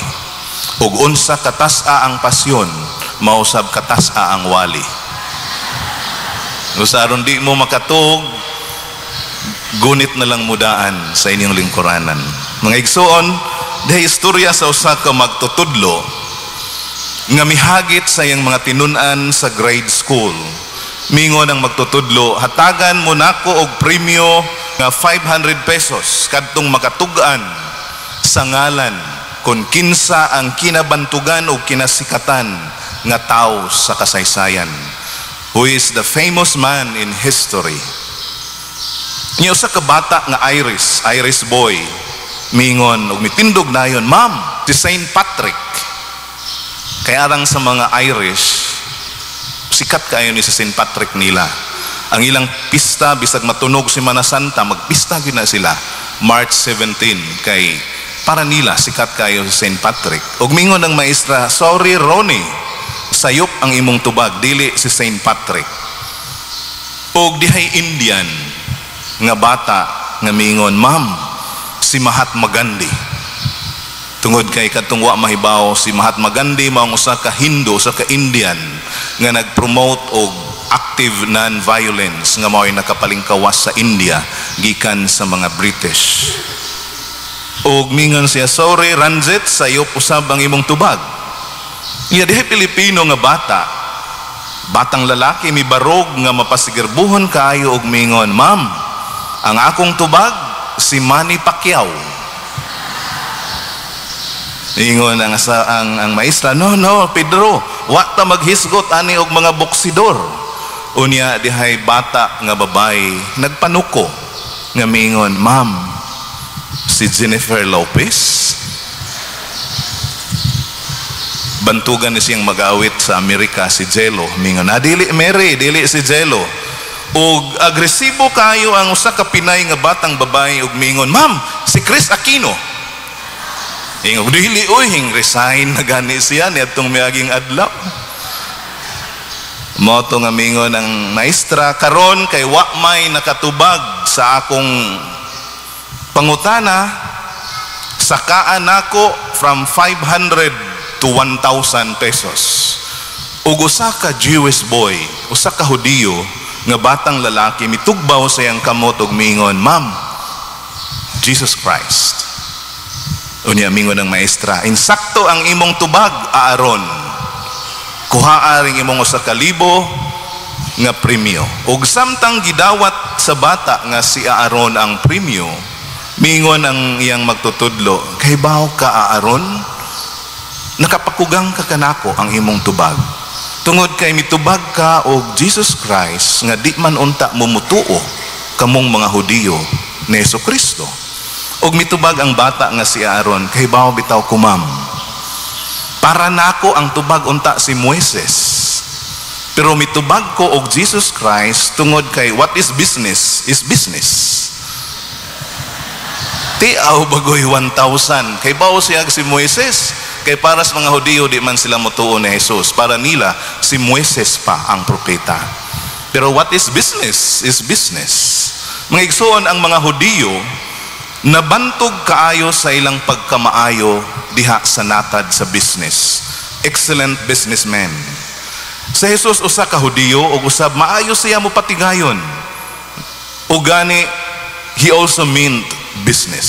Ug unsa katas-a ang pasyon, mausab katas-a ang wali. Usa aron di mo makatug, gunit na lang mudaan sa inyong lingkuranan. Mga igsuon, dihay istorya sa usa ka magtutudlo nga mihagit sa iyang mga tinun-an sa grade school. Mingon ang magtutudlo, "Hatagan mo nako og premyo nga 500 pesos kadtong makatug-an sa ngalan kung kinsa ang kinabantugan o kinasikatan nga tao sa kasaysayan. Who is the famous man in history?" Nya usa ka bata nga Irish, Irish boy, mingon og mitindog nayon, "Ma'am, si Saint Patrick." Kay arang sa mga Irish, sikat kayo ni si Saint Patrick nila. Ang ilang pista, bisag matunog Semana Santa, magpista gyud na sila March 17 kay para nila sikat kayo si Saint Patrick. Ug mingon ang maestra, "Sorry, Ronnie, sayop ang imong tubag, dili si Saint Patrick." Ug dihay Indian nga bata nga mingon, "Ma'am, si Mahatma Gandhi." Tungod kay kadtong wa mahibaw, si Mahatma Gandhi mao ang usa ka Hindu, usa ka Indian nga nag-promote og active non-violence nga mao'y nakapalingkawas sa India gikan sa mga British. Ug mingon siya, "Sorry, Ranjit, sayop usab ang imong tubag." Iya dihay Pilipino nga bata, batang lalaki, mibarog nga mapasigirbuhon kaayo og mingon, "Ma'am, ang akong tubag si Manny Pacquiao." Ingon ang, sa, ang maestra, "No, no, Pedro, wa ta maghisgot ani og mga boksidor." Unya dihay bata nga babae nagpanuko nga mingon, "Ma'am, si Jennifer Lopez." Bantugan ni siyang mag-awit sa Amerika, si Jello. Mingon, "Ah, dili Mary, dili si Jello." Og agresibo kayo ang usa ka Pinay nga batang babae og mingon, "Ma'am, si Kris Aquino." Ingon, "Dili oy, hing resign na gani siya niadtong miaging adlaw." Mao to nga mingon ang maestra, "Karon kay wa may nakatubag sa akong pangutana, sakaan nako from 500 to 1,000 pesos." Ug usa ka Jewish boy, usa ka Hudiyo nga batang lalaki mitugbaw sa iyang kamot ug mingon, "Ma'am, Jesus Christ." Unya mingon ang maestra, "Insakto ang imong tubag, Aaron. Kuhaa ring imong 1,000 nga premyo." Ug samtang gidawat sa bata nga si Aaron ang premyo, mingon ang iyang magtutudlo, "Kahibaw ka, Aaron, nakapakugang ka kanako ang imong tubag. Tungod kay mitubag ka og Jesus Christ nga di man unta mumutuo kamong mga Hudiyo ni Hesus Kristo." Ug mitubag ang bata nga si Aaron, "Kahibaw bitaw ko, ma'am. Para nako ang tubag unta si Moises. Pero mitubag ko og Jesus Christ tungod kay what is business is business." Tiaw bagoy 1,000. Kay bawo siya si Moises. Kay para sa mga Hudiyo, di man sila motuo ni Jesus. Para nila, si Moises pa ang propeta. Pero what is business is business. Mga igsuon, ang mga Hudiyo nabantog kaayo sa ilang pagkamaayo diha sa natad sa business. Excellent businessmen. Sa Jesus usa ka Hudiyo ug usab maayo siya mo patigayon. Ug gani he also meant business.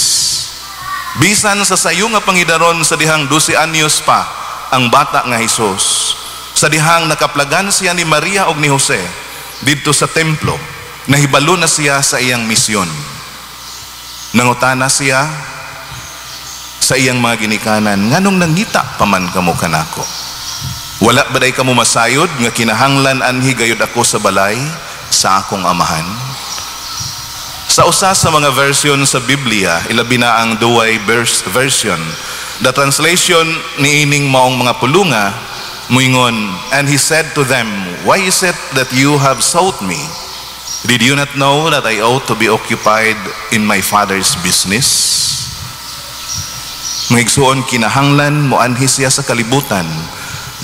Bisan sa sayo nga pangidaron, sa dihang 12 anyos pa ang bata nga Hesus, sa dihang nakaplagan siya ni Maria og ni Jose didto sa templo, nahibalo na siya sa iyang misyon. Nangutana siya sa iyang mga ginikanan, "Nganong nangita pa man kamo kanako? Wala ba day kamo masayod nga kinahanglan anhi gayud ako sa balay sa akong amahan?" Sa usa sa mga version sa Biblia, ilabi na ang Douay version, the translation niining maong mga pulunga muingon, "And he said to them, 'Why is it that you have sought me? Did you not know that I ought to be occupied in my Father's business?'" Mga igsuon, kinahanglan moanhi siya sa kalibutan,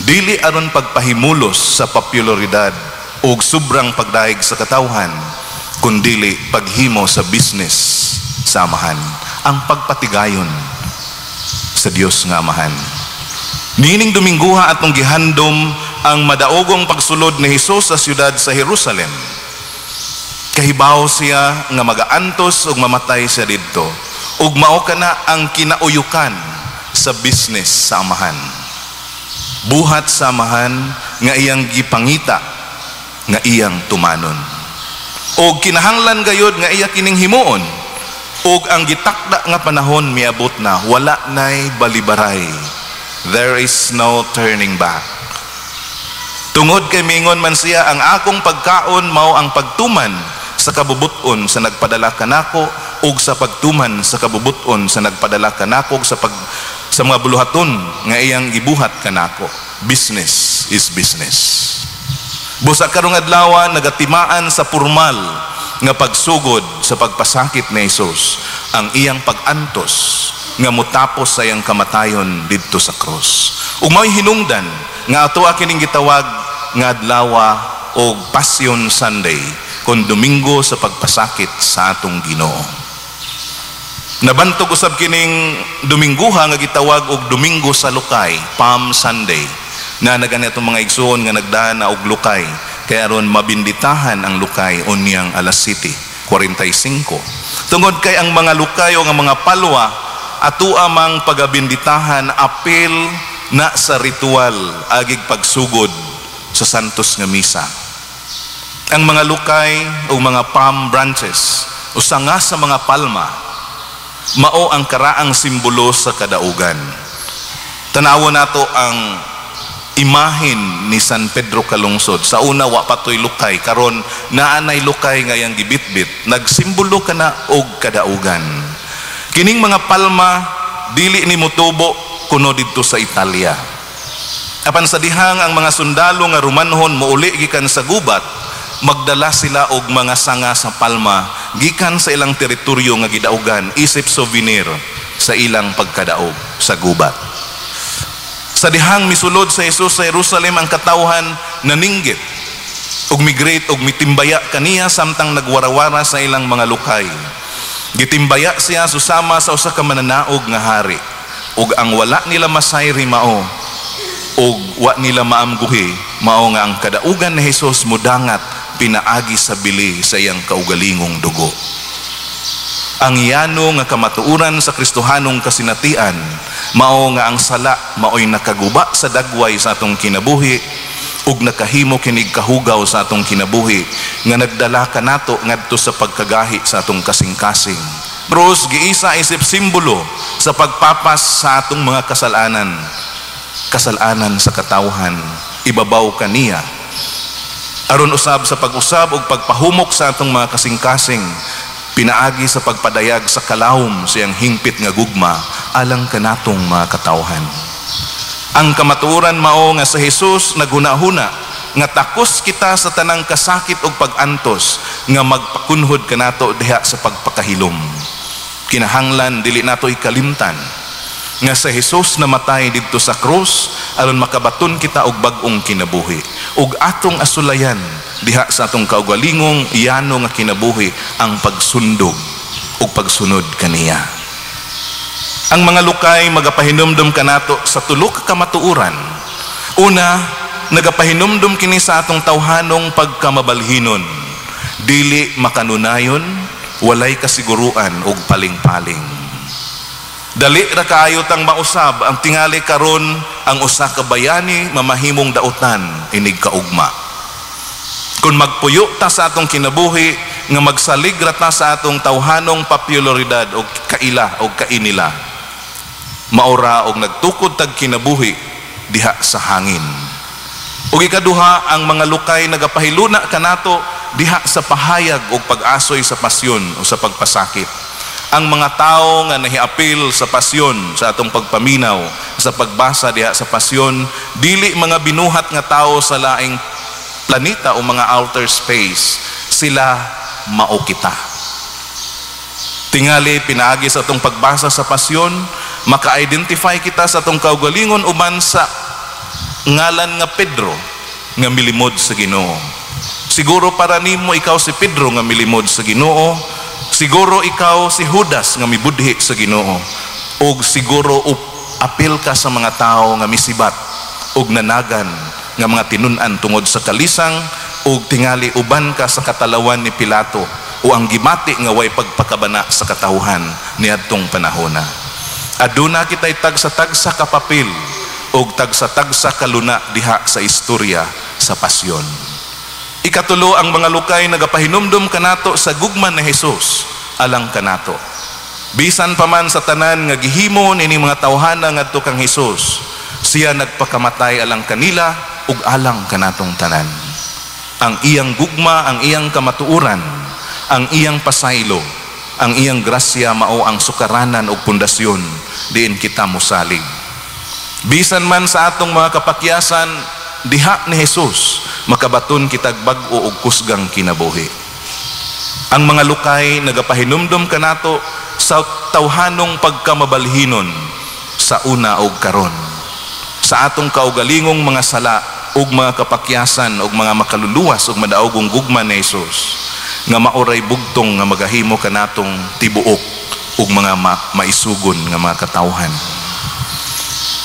dili aron pagpahimulos sa popularidad ug sobrang pagdayeg sa katawhan. Kundili paghimo sa business sa Amahan, ang pagpatigayon sa Dios nga Amahan. Niining Domingguha, atong gihandom ang madaogong pagsulod ni Hesus sa siyudad sa Jerusalem. Kahibaw siya nga magaantos ug mamatay siya didto. Ug mao kana ang kinauyukan sa business sa Amahan. Buhat sa Amahan nga iyang gipangita nga iyang tumanon. Og kinahanglan gayod nga iya kining himuon. Ug ang gitakda nga panahon miabot na, wala nay balibaray. There is no turning back. Tungod kay mingon man siya, "Ang akong pagkaon mao ang pagtuman sa kabubuton sa nagpadala kanako ug sa pagtuman sa kabubuton sa nagpadala kanako sa mga buluhaton nga iyang gibuhat kanako." Business is business. Busa karong adlaw, nagatimaan sa formal nga pagsugod sa pagpasakit ni Hesus ang iyang pag-antos nga mutapos sa iyang kamatayon didto sa krus. Ug mao'y hinungdan nga ato kining gitawag nga adlaw og Passion Sunday kon Domingo sa pagpasakit sa atong Ginoo. Nabantog usab kining Domingguha nga gitawag og Domingo sa Lukay, Palm Sunday. Na nagani atong mga igsuon nga nagdaan na og lukay kay aron mabinditahan ang lukay unyang alas 7:45. Tungod kay ang mga lukay o nga mga palwa atua mang pagabinditahan apil na sa ritual agig pagsugod sa Santos nga Misa. Ang mga lukay o mga palm branches o sanga sa mga palma mao ang karaang simbolo sa kadaugan. Tanawo nato ang imahin ni San Pedro Calungsod. Sa una, wa pa to'y lukay. Karon naa nay lukay nga iyang gibitbit. Nagsimbolo kana og kadaugan. Kining mga palma dili ni motubo kuno didto sa Italia. Apan sa dihang ang mga sundalo nga Romanhon mouli gikan sa gubat, magdala sila og mga sanga sa palma gikan sa ilang teritoryo nga gidaugan isip souvenir sa ilang pagkadaog sa gubat. Sa dihang misulod sa Jesus sa Jerusalem, ang katawhan naninggit ug migrate ug mitimbaya kaniya samtang nagwarawara sa ilang mga lukay. Gitimbaya siya susama sa usa ka mananaog nga hari. Ug ang wala nila masayri mao ug wa nila maamguhi mao nga ang kadaugan ni Hesus mudangat pinaagi sa bili sa iyang kaugalingong dugo. Ang yano nga kamatuoran sa Kristohanong kasinatian mao nga ang sala maoy nakaguba sa dagway sa atong kinabuhi ug nakahimo kinig kahugaw sa atong kinabuhi nga nagdala kanato ngadto sa pagkagahi sa atong kasing-kasing. Krus giisa isip simbolo sa pagpapas sa atong mga kasalanan, kasalanan sa katawhan ibabaw kaniya, aron usab sa pag-usab ug pagpahumok sa atong mga kasing-kasing pinaagi sa pagpadayag sa kalawom siyang hingpit nga gugma alang kanatong mga katawhan. Ang kamatuoran mao nga sa Hesus naghuna-huna nga takos kita sa tanang kasakit ug pag-antos nga magpakunhod kanato diha sa pagpakahilom. Kinahanglan dili nato ikalimtan nga sa Hesus namatay didto sa krus aron makabaton kita og bag-ong kinabuhi, ug atong asulayan diha sa atong kaugalingong yano nga kinabuhi ang pagsundog ug pagsunod kaniya. Ang mga lukay magapahinumdum kanato sa tulo ka kamatuoran. Una, nagapahinumdum kini sa atong tawhanong pagkamabalhinon, dili makanunayon, walay kasiguruan ug paling-paling. Dali ra kaayo tang mausab ang tingali karon ang usa ka bayani mamahimong dautan inig kaugma. Kung magpuyo ta sa atong kinabuhi nga magsalig ra ta sa atong tawhanong popularidad og kaila og kainila, maura og nagtukod tag kinabuhi diha sa hangin. Ug ikaduha, ang mga lukay nagapahiluna kanato diha sa pahayag og pag-asoy sa pasyon o sa pagpasakit. Ang mga tao nga nahiapil sa pasyon sa atong pagpaminaw, sa pagbasa diha sa pasyon, dili mga binuhat nga tao sa laing planeta o mga outer space, sila mao kita. Tingali pinaagi sa atong pagbasa sa pasyon, maka-identify kita sa atong kaugalingon uban sa ngalan nga Pedro nga milimod sa Ginoo. Siguro para nimo ikaw si Pedro nga milimod sa Ginoo, siguro ikaw si Judas nga mibudhi sa Ginoo, ug siguro apil ka sa mga tao nga misibat ug nanagan nga mga tinun-an tungod sa kalisang, ug tingali uban ka sa katalawan ni Pilato o ang gimati nga way pagpakabana sa katawhan niadtong panahona. Aduna kitay tagsa-tagsa ka papel og tagsa-tagsa ka luna diha sa istorya sa pasyon. Ikatulo, ang mga lukay nagapahinumdum kanato sa gugma ni Jesus alang kanato. Bisan pa man sa tanan nga gihimo nining mga tawhana ngadto kang Hesus, siya nagpakamatay alang kanila ug alang kanatong tanan. Ang iyang gugma, ang iyang kamatuoran, ang iyang pasaylo, ang iyang grasya mao ang sukaranan ug pundasyon diin kita mosalig. Bisan man sa atong mga kapakyasan, diha ni Jesus makabaton kitag bag-o og kusgang kinabuhi. Ang mga lukay nagapahinumdum kanato sa tawhanong pagkamabalhinon sa una og karon. Sa atong kaugalingong mga sala ug mga kapakyasan ug mga makaluluwas ug madaogong gugma ni Jesus nga maoray bugtong nga magahimo kanatong tibuok ug mga maisugon nga mga katawhan.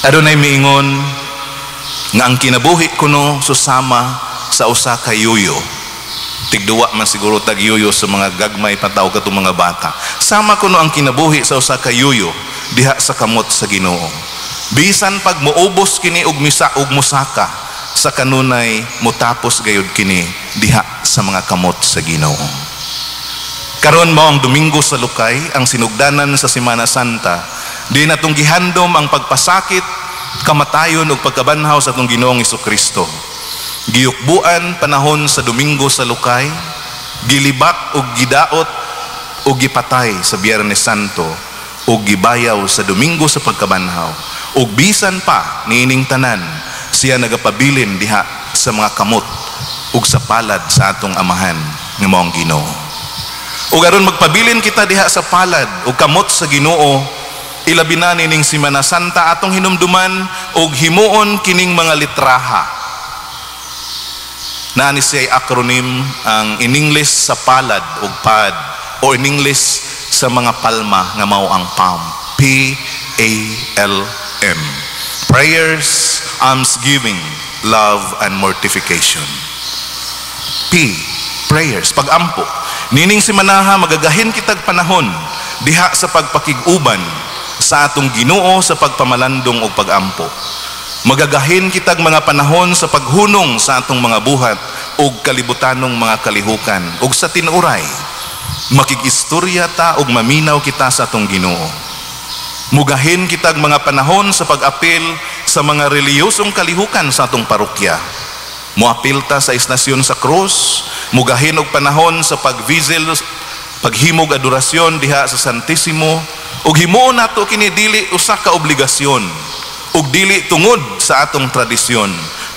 Adunay miingon nga ang kinabuhi kuno susama sa usa ka yuyo. Tigduwa man siguro tag yuyo sa mga gagmay pataw katong mga bata. Sama kuno ang kinabuhi sa usa ka yuyo diha sa kamot sa Ginoo. Bisan pag muubos kini og misa og musaka sa kanunay, mutapos gayud kini diha sa mga kamot sa Ginoo. Karon mao ang Domingo sa Lukay, ang sinugdanan sa Semana Santa. Di natong gihandom ang pagpasakit, kamatayon ug pagkabanhaw sa atong Ginoong Hesukristo. Giyukbuan panahon sa Domingo sa Lukay, gilibak ug gidaot ug gipatay sa Biyernes Santo ug gibayaw sa Domingo sa pagkabanhaw. Ug bisan pa niining tanan, siya nagapabilin diha sa mga kamot ug sa palad sa atong Amahan nga mao ang Ginoo. Ug aron magpabilin kita diha sa palad ug kamot sa Ginoo, ilabi na nining Semana Santa, atong hinumduman ug himuon kining mga litraha. Naa ni siya acronym ang in English sa palad ug pad, o in English sa mga palma nga mao ang palm. P A L M. Prayers, almsgiving, love, and mortification. P, prayers, pagampo. Nining simanaha magagahin kitag panahon diha sa pagpakig-uban sa atong Ginoo sa pagpamalandong og pagampo. Magagahin kitag mga panahon sa paghunong sa atong mga buhat og kalibutanong mga kalihukan ug sa tinuray makig-istorya ta ug maminaw kita sa atong Ginoo. Mugahin kitag mga panahon sa pag-apil sa mga reliyosong kalihukan sa atong parokya. Moapil ta sa istasyon sa krus, mugahin og panahon sa pag-vigil, paghimog adorasyon diha sa Santisimo, ug himuon nato kini dili usa ka obligasyon ug dili tungod sa atong tradisyon,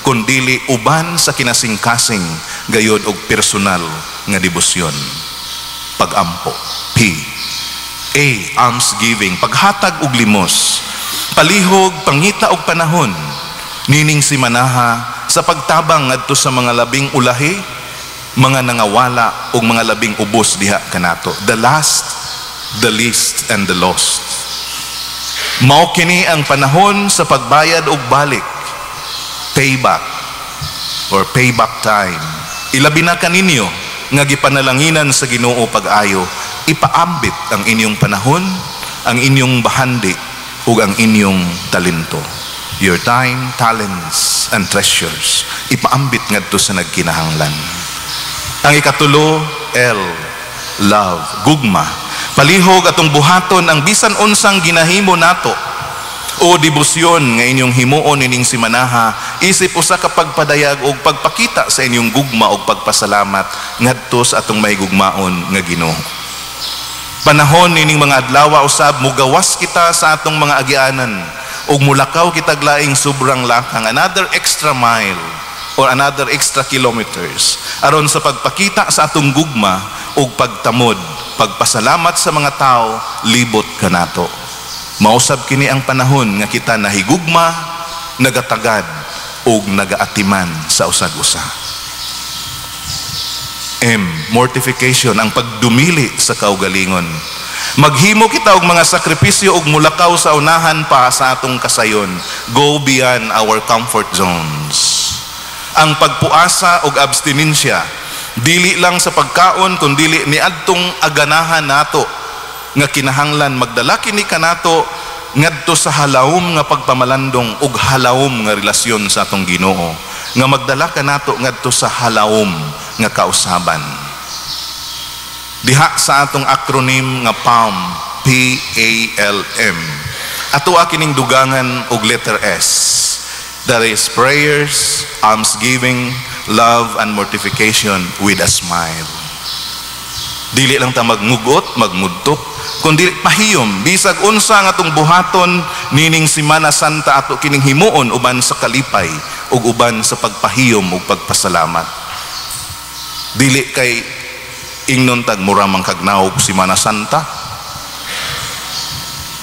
kundili uban sa kinasingkasing gayod og personal nga debosyon. Pagampo. P. A. Almsgiving, paghatag og limos. Palihog pangita og panahon nining simanaha sa pagtabang ngadto sa mga labing ulahi, mga nangawala ug mga labing ubos diha kanato. The last, the least, and the lost. Mao kini ang panahon sa pagbayad og balik, payback or payback time. Ilabi na kaninyo nga gipanalanginan sa Ginoo pag-ayo, ipaambit ang inyong panahon, ang inyong bahandi ug ang inyong talento. Your time, talents, and treasures, ipaambit ngadto sa nagkinahanglan. Ang ikatulo, L, love, gugma. Palihog atong buhaton ang bisan unsang ginahimo nato o debosyon nga inyong himuon ining simanaha isip usa ka pagpadayag og pagpakita sa inyong gugma og pagpasalamat ngadto sa atong mahigugmaon nga Ginoo. Panahon nining mga adlaw usab mugawas kita sa atong mga agianan ug mulakaw kitag laing sobrang lakang, another extra mile or another extra kilometers aron sa pagpakita sa atong gugma ug pagtamod, pagpasalamat sa mga tao libot kanato. Mausab kini ang panahon nga kita nahigugma, nagatagad ug nagaatiman sa usag-usa. M, mortification, ang pagdumili sa kaugalingon. Maghimo kita og mga sakripisyo og mulakaw sa unahan pa sa atong kasayon. Go beyond our comfort zones. Ang pagpuasa og abstinensya, dili lang sa pagkaon kundili niadtong aganahan nato nga kinahanglan magdala kini kanato ngadto sa halawom nga pagpamalandong ug halawom nga relasyon sa atong Ginoo, nga magdala kanato ngadto sa halawom nga kausaban. Diha sa atong acronym nga PALM, P-A-L-M, ato kining dugangan og letter S. That is prayers, almsgiving, love, and mortification with a smile. Dili lang ta magngugot, magmudtok, kundi pahiyom, bisag unsa nga atong buhaton nining Simana Santa ato kining himuon uban sa kalipay ug uban sa pagpahiyom ug pagpasalamat. Dili kay ingnon tag mura man kagnaog Simana Santa.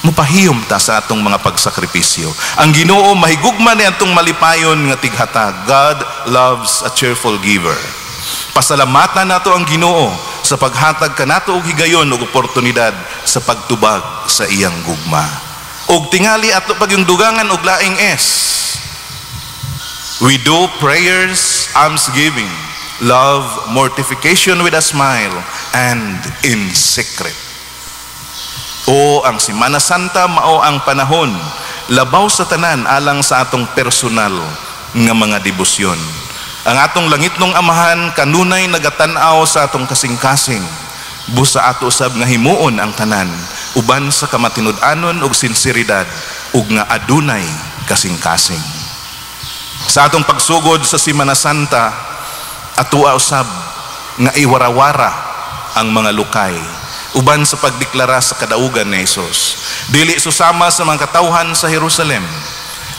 Mupahiyom ta sa atong mga pagsakripisyo. Ang Ginoo mahigugma ni atong malipayon nga tighatag. God loves a cheerful giver. Pasalamatan nato ang Ginoo sa paghatag kanato og higayon ug oportunidad sa pagtubag sa iyang gugma. Og tingali ato pagyung dugangan og laing S. We do prayers, almsgiving, love, mortification with a smile, and in secret. O ang Simana Santa mao ang panahon labaw sa tanan alang sa atong personal nga mga debosyon. Ang atong langitnong Amahan kanunay nagatan-aw sa atong kasing-kasing. Busa ato usab nga himuon ang tanan uban sa kamatinud-anon ug sinseridad ug nga adunay kasing-kasing. Sa atong pagsugod sa Simana Santa, atoa usab nga iwarawara ang mga lukay uban sa pagdeklara sa kadaugan ni Hesus. Dili susama sa mga katawhan sa Jerusalem.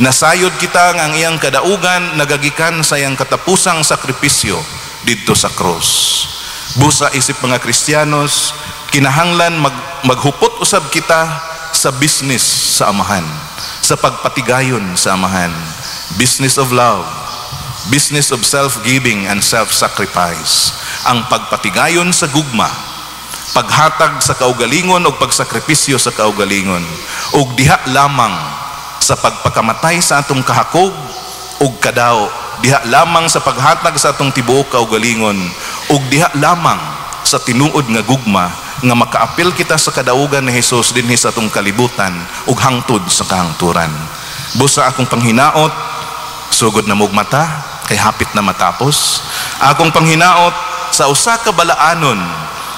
Nasayod kita nga ang iyang kadaugan nagagikan sa iyang katapusang sakripisyo didto sa krus. Busa isip mga Kristiyanos, kinahanglan maghupot usab kita sa business sa Amahan, sa pagpatigayon sa Amahan. Business of love, business of self-giving and self-sacrifice. Ang pagpatigayon sa gugma, paghatag sa kaugalingon o pagsakripisyo sa kaugalingon, ug diha lamang sa pagpakamatay sa atong kahakog ug kadao, diha lamang sa paghatag sa atong tibuok kaugalingon, ug diha lamang sa tinuod nga gugma nga makaapil kita sa kadaugan ni Hesus dinhi sa atong kalibutan ug hangtod sa kahangturan. Busa akong panghinaot, sugod na mugmata kay hapit na matapos. Akong panghinaot sa usa ka balaanon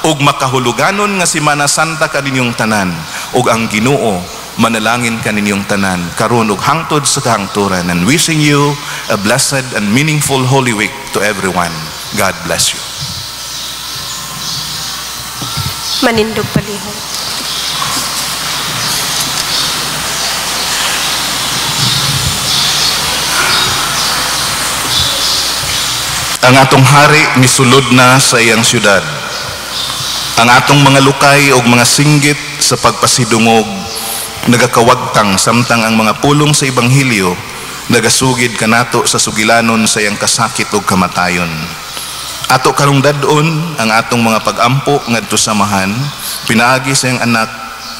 ug makahuluganon nga Simana Santa kaninyong tanan, ug ang Ginoo manalangin kaninyong tanan karon ug hangtod sa kahangturan. And wishing you a blessed and meaningful Holy Week to everyone. God bless you. Manindog palihog. Ang atong hari misulod na sa iyang syudad. Ang atong mga lukay og mga singgit sa pagpasidungog nagakawagtang samtang ang mga pulong sa ebanghelyo nagasugid kanato sa sugilanon sa iyang kasakit og kamatayon. Ato karong dad-on ang atong mga pag-ampo ngadto sa Amahan pinaagi sa iyang anak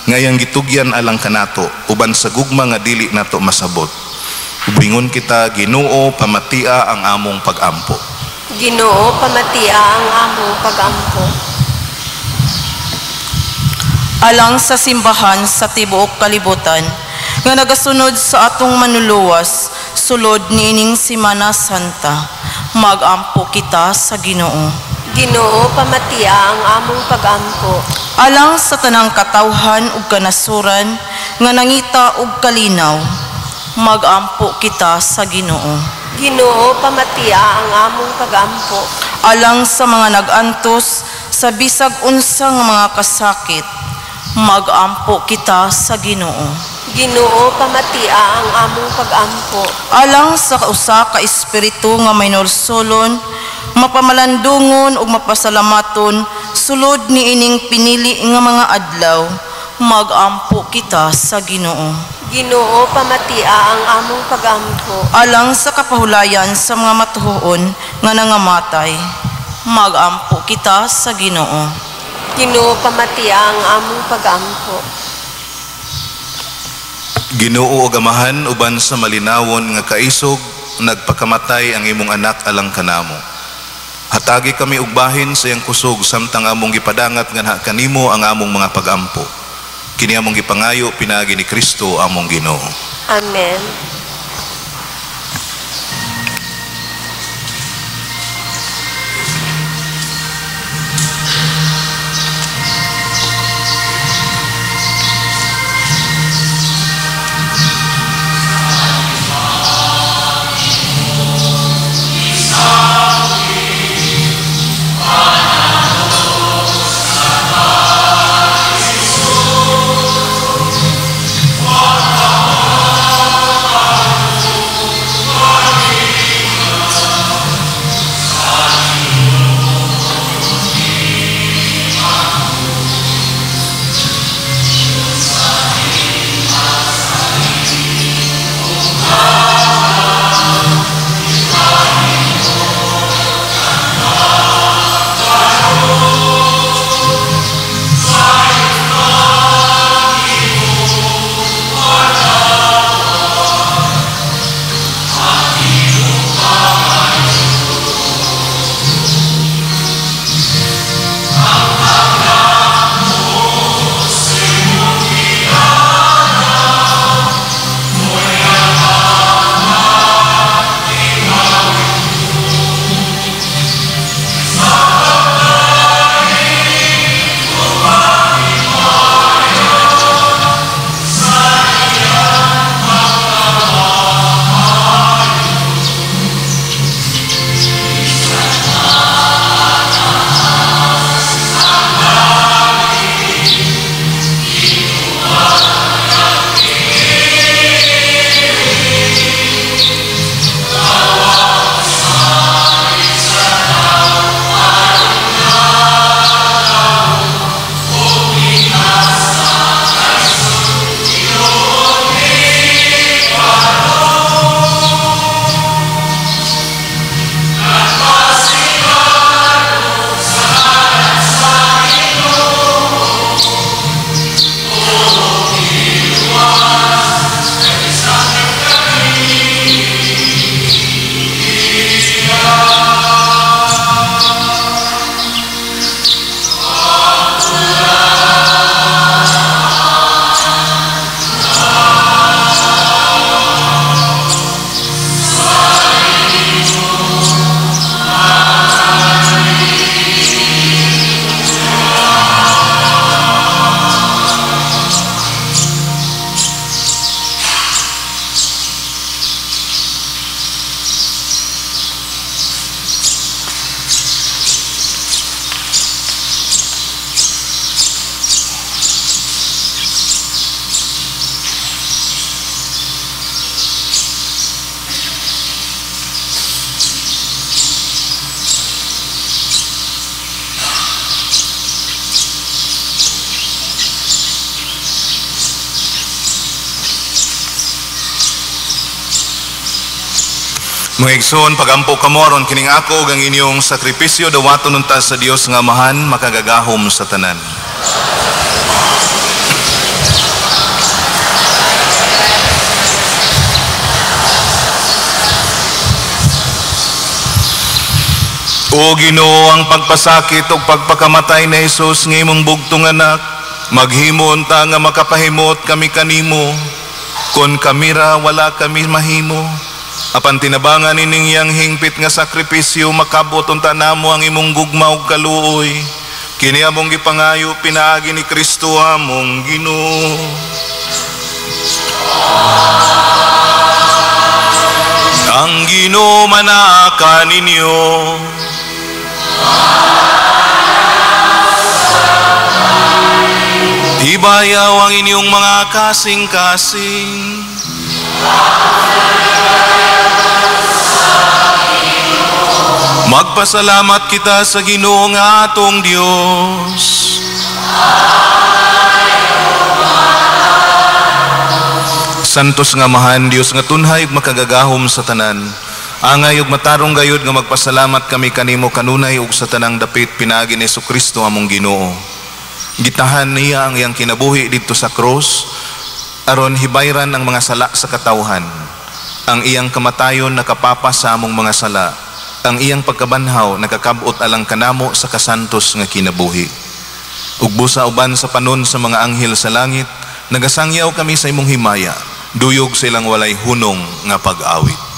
nga iyang gitugyan alang kanato uban sa gugma nga dili nato masabot. Ubingon kita, Ginoo, pamatia ang among pag-ampo. Ginoo, pamatia ang among pag-ampo. Alang sa simbahan sa tibuok kalibutan nga nagasunod sa atong manluluwas sulod niining Simana Santa, magampo kita sa Ginoo. Ginoo, pamatia ang among pag-ampo. Alang sa tanang katawhan ug kanasuran nga nangita og kalinaw, magampo kita sa Ginoo. Ginoo, pamatia ang among pag-ampo. Alang sa mga nag-antos sa bisag unsa nga mga kasakit, magampo kita sa Ginoo. Ginoo, pamatia ang among pag-ampo. Alang sa usa ka espiritu nga may nulsolon, mapamalandungon ug mapasalamaton sulod niining pinili nga mga adlaw, magampo kita sa Ginoo. Ginoo, pamatia ang among pag-ampo. Alang sa kapahulayan sa mga matuhoon nga nangamatay, magampo Mag-ampo kita sa Ginoo. Ginoo, pamatia ang among pagampo. Ginoo ug Amahan, uban sa malinawon nga kaisog, nagpakamatay ang imong anak alang kanamo. Hatagi kami og bahin sa iyang kusog samtang among gipadangat nganha kanimo ang among mga pagampo. Kini among gipangayo pinaagi ni Kristo among Ginoo. Amen. Mga igsoon, pagampo kamo aron kining ako ug ang inyong sakripisyo dawaton unta sa Dios nga Amahan makagagahom sa tanan. O Ginoo, ang pagpasakit ug pagpakamatay ni Hesus nga imong bugtong anak, maghimo unta nga makapahimot kami kanimo. Kon kamira wala kami mahimo. Apan tinabangan ining iyang hingpit nga sakripisyo, makabot unta namo ang imong gugma ug kaluoy. Kini among gipangayo pinaagi ni Kristo among Ginoo. Ang Ginoo manaa kaninyo. Ibayaw ang inyong mga kasing-kasing. Magpasalamat kita sa Ginoo nga atong Dios. Santos nga Amahan, Dios nga tunhay ug makagagahom sa tanan, Angay ug matarong gayud nga magpasalamat kami kanimo kanunay ug sa tanang dapit pinaagi ni Hesukristo among Ginoo. Gitahan niya ang iyang kinabuhi didto sa krus aron hibayran ang mga sala sa katawhan. Ang iyang kamatayon nakapapas sa among mga sala. Ang iyang pagkabanhaw nakakab-ot alang kanamo sa kasantos nga kinabuhi. Ug busa uban sa panon sa mga anghel sa langit, nagasangyaw kami sa imong himaya, duyog silang walay hunong nga pag-awit.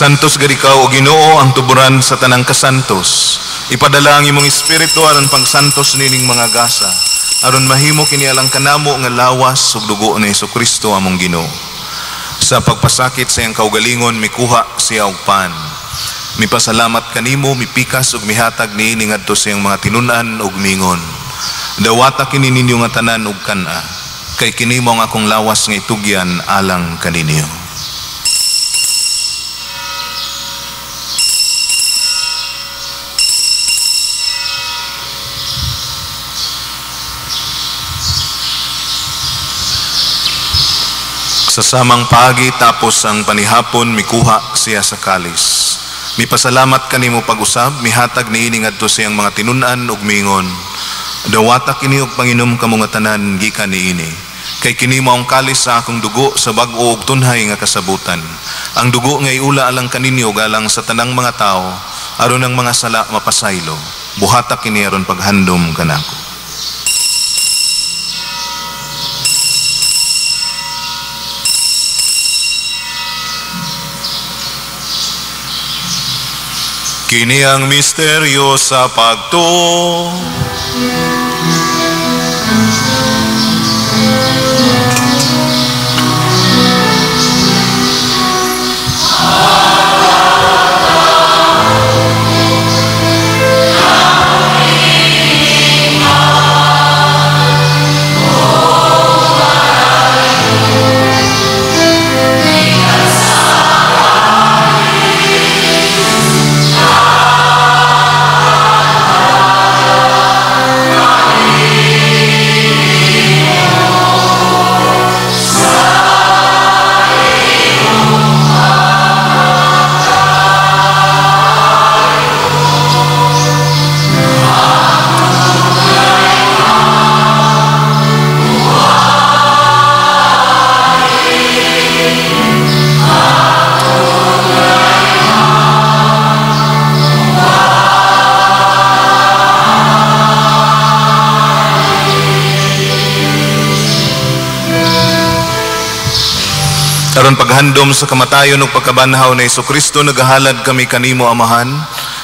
Santos gad ikaw o Ginoo ang tuburan sa tanang kasantos. Ipadala ang imong espiritu aron pagsantos nining mga gasa, aron mahimo kini alang kanamo nga lawas ug dugo ni Hesukristo among Ginoo. Sa pagpasakit sa iyang kaugalingon mikuha siya og pan. Mipasalamat kanimo, mipikas ug mihatag niini ngadto sa iyang mga tinun-an ug mingon. Dawata kini ninyo nga tanan ug kan-a, kay kini mao ang akong lawas nga itugyan alang kaninyo. Sa samang paagi tapos ang panihapon mikuha siya sa kalis. Mipasalamat kanimo pag-usab, mihatag niini ngadto sa iyang mga tinun-an ug mingon. Dawata kini og panginom kamo nga tanan gikan niini. Kay kini mao ang kalis sa akong dugo sa bag-o ug tunhay nga kasabutan. Ang dugo nga iula alang kaninyo ug alang sa tanang mga tawo aron ang mga sala mapasaylo. Buhata kini aron paghandom kanako. Kini ang misteryo sa pagtuo. Aron paghandom sa kamatayon ug pagkabanhaw ni Hesukristo, nagahalad kami kanimo, Amahan,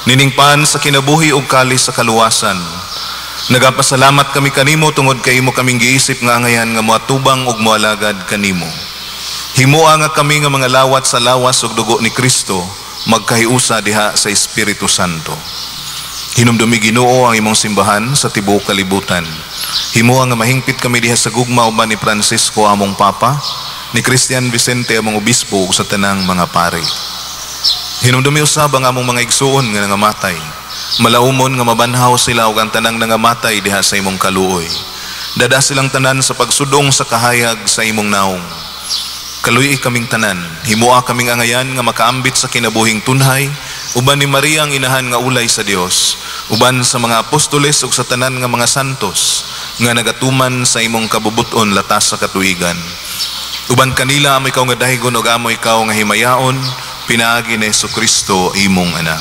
nining pan sa kinabuhi ug kalis sa kaluwasan. Nagapasalamat kami kanimo tungod kay imo kaming giisip nga angayan nga moatubang ug moalagad kanimo. Himoa nga kami nga mga lawat sa lawas ug dugo ni Kristo magkahiusa diha sa Espiritu Santo. Hinumdumi, Ginoo, ang imong simbahan sa tibuok kalibutan. Himoa nga mahingpit kami diha sa gugma uban ni Francisco among Papa, ni Christian Vicente among obispo ug sa tanang mga pari. Hinumdumi usab ang among mga igsuon nga nangamatay. Malaumon nga mabanhaw sila ug ang tanang nangamatay diha sa imong kaluoy. Dada silang tanan sa pagsudong sa kahayag sa imong naong. Kaluy kaming tanan, himoa kaming angayan nga makaambit sa kinabuhing tunhay, uban ni Maria ang inahan nga ulay sa Dios, uban sa mga apostoles ug sa tanan nga mga santos nga nagatuman sa imong kabubuton latas sa katuigan. Uban kanila amo ikaw nga dahigon ug amo ikaw nga himayaon, pinaagi ni Hesukristo imong anak.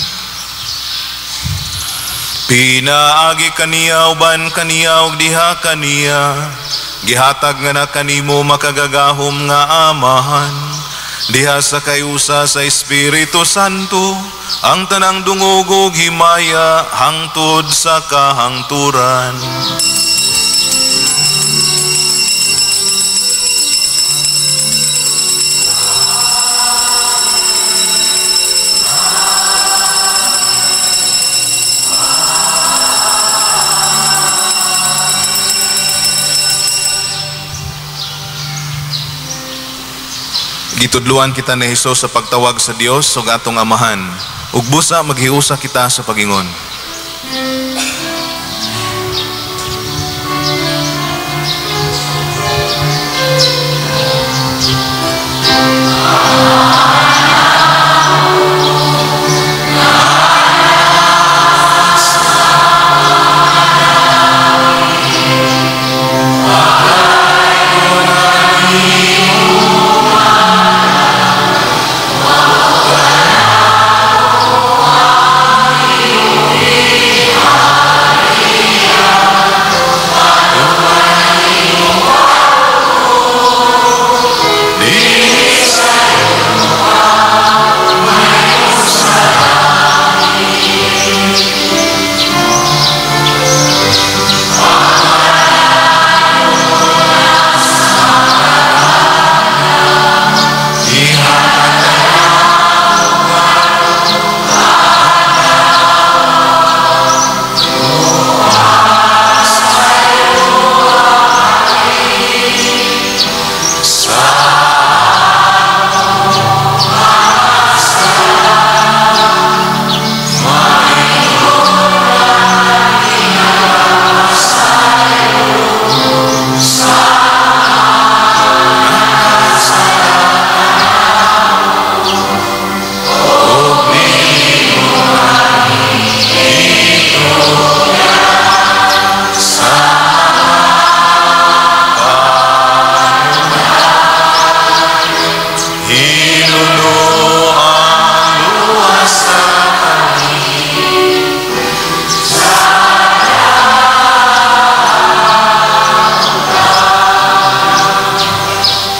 Pinaagi kaniya, uban kaniya ug diha kaniya, gihatag nga na kanimo makagagahom nga Amahan, diha sa kayusa sa Espiritu Santo, ang tanang dungog ug himaya hangtod sa kahangturan. Gitudluan kita ni Hesus sa pagtawag sa Dios ug atong Amahan. Ug busa maghiusa kita sa pagingon.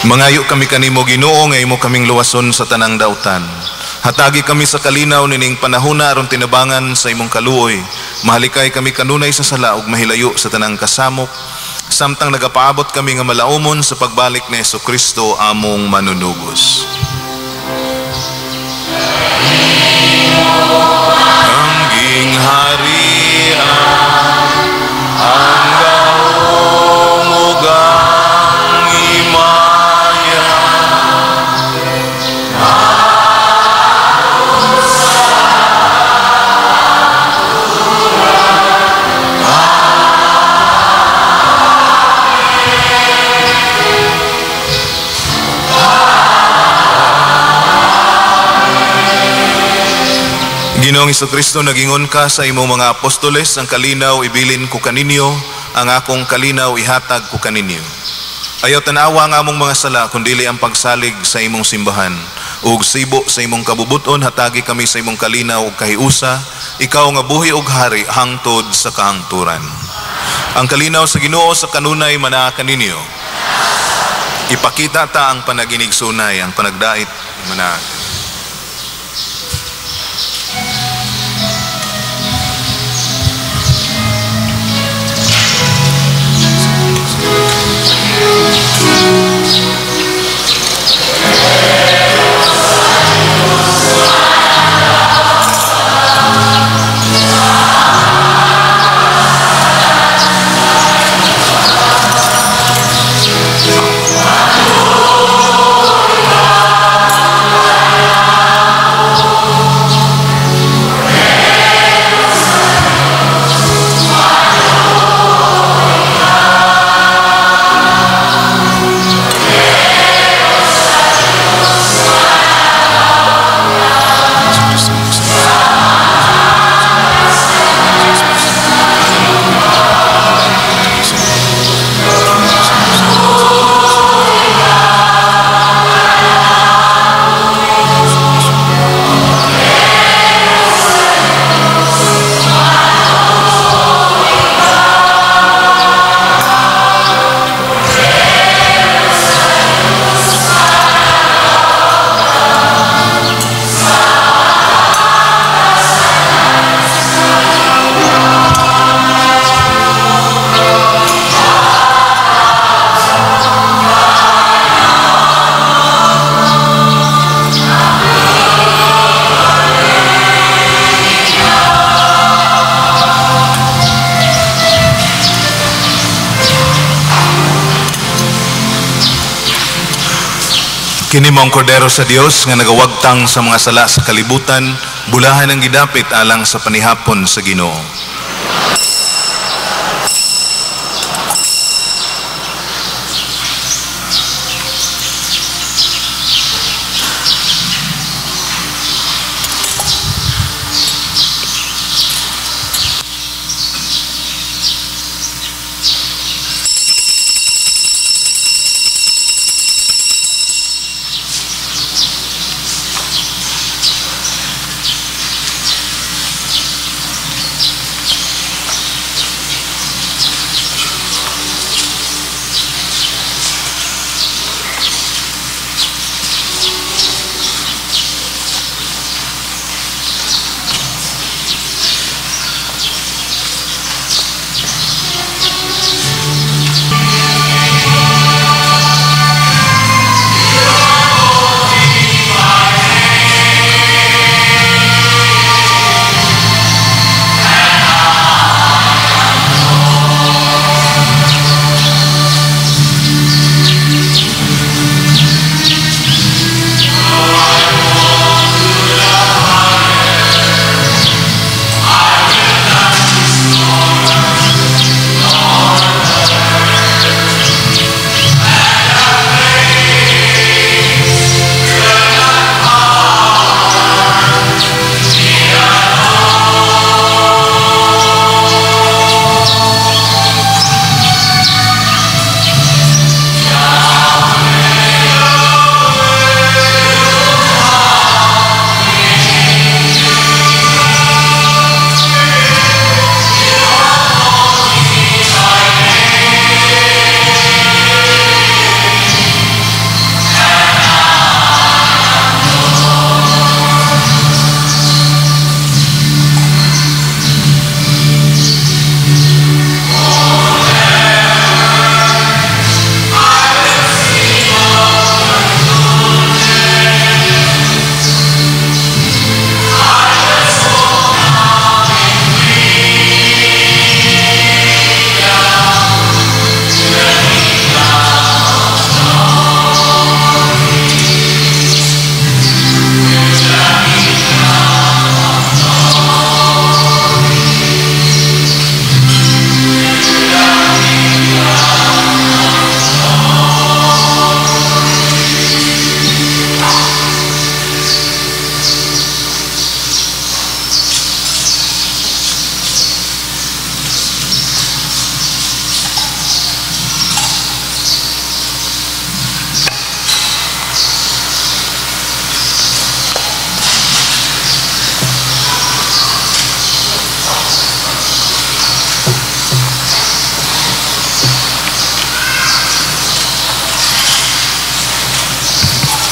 Mangayo kami kanimo, Ginoo, nga imo kaming luwason sa tanang dautan. Hatagi kami sa kalinaw nining panahona aron tinabangan sa imong kaluoy. Mahalikay kami kanunay sa sala ug mahilayo sa tanang kasamok, samtang nagapaabot kami nga malaumon sa pagbalik ni Hesukristo among manunugos. Ang gingharian, ang gahom ug ang himaya, Ginoong Hesukristo, nagingon ka sa imong mga apostoles, ang kalinaw ibilin ko kaninyo, ang akong kalinaw ihatag ko kaninyo. Ayaw tanawa ang among mga sala, kundili ang pagsalig sa imong simbahan. Ug sibo sa imong kabubuton, hatagi kami sa imong kalinaw ug kahiusa, ikaw nga buhi ug hari hangtod sa kahangturan. Ang kalinaw sa Ginoo sa kanunay manaa kaninyo. Ipakita ta ang panaginigsunay, ang panagdait manag. Kini mao ang kordero sa Dios nga nagawagtang sa mga sala sa kalibutan, bulahan ang gidapit alang sa panihapon sa Ginoo.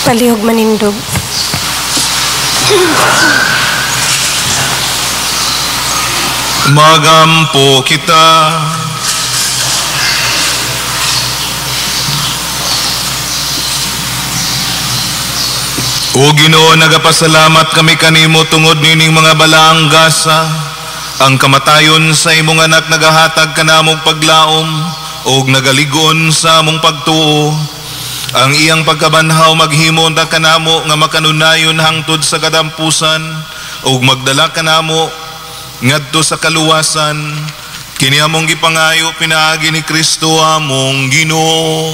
Palihog manindog. Magampo kita. O Ginoo, nagapasalamat kami kanimo tungod nining mga balaang gasa. Ang kamatayon sa imong anak nagahatag kanamong paglaom og nagaligon sa among pagtuo. Ang iyang pagkabanhaw maghimo unta kanamo nga makanunayon hangtod sa kadampusan ug magdala kanamo ngadto sa kaluwasan. Kini among gipangayo pinaagi ni Kristo among Ginoo.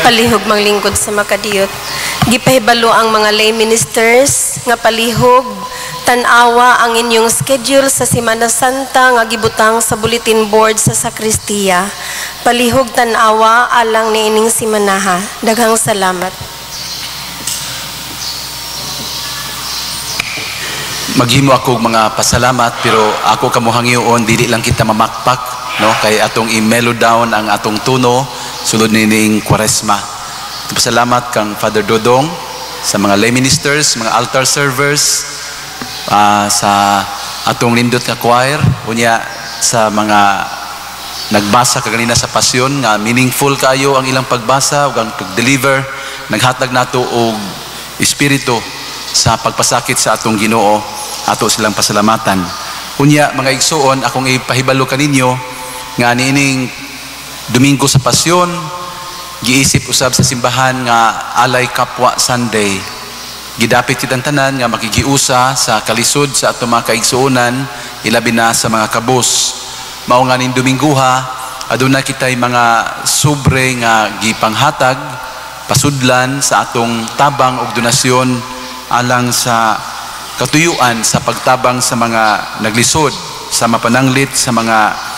Palihog manglingkod sa makadiyot. Gipahibalo ang mga lay ministers nga palihog tan-awa ang inyong schedule sa Semana Santa nga gibutang sa bulletin board sa sakristiya. Palihog tan-awa alang niining simanaha. Daghang salamat. Maghimo ako og mga pasalamat, pero ako kamo hangyoon dili lang kita mamakpak, no, kay atong i-mellow down ang atong tono sulod nining Kwaresma. Pasalamat kang Father Dodong, sa mga lay ministers, mga altar servers, sa atong nindot nga choir, unya sa mga nagbasa kaganina sa pasyon nga meaningful kayo ang ilang pagbasa ug ang pag-deliver, naghatag nato og espiritu sa pagpasakit sa atong Ginoo, ato silang pasalamatan. Unya mga igsuon, akong ipahibalo kaninyo nga niining Domingo sa Pasyon giisip usab sa simbahan nga Alay Kapwa Sunday. Gidapit kitang tanan nga makigiusa sa kalisod sa atong mga kaigsuonan, ilabi na sa mga kabus. Mao nga ning Dominguha, aduna kitay mga sobre nga gipanghatag, pasudlan sa atong tabang og donasyon alang sa katuyuan sa pagtabang sa mga naglisod, sa mapananglit sa mga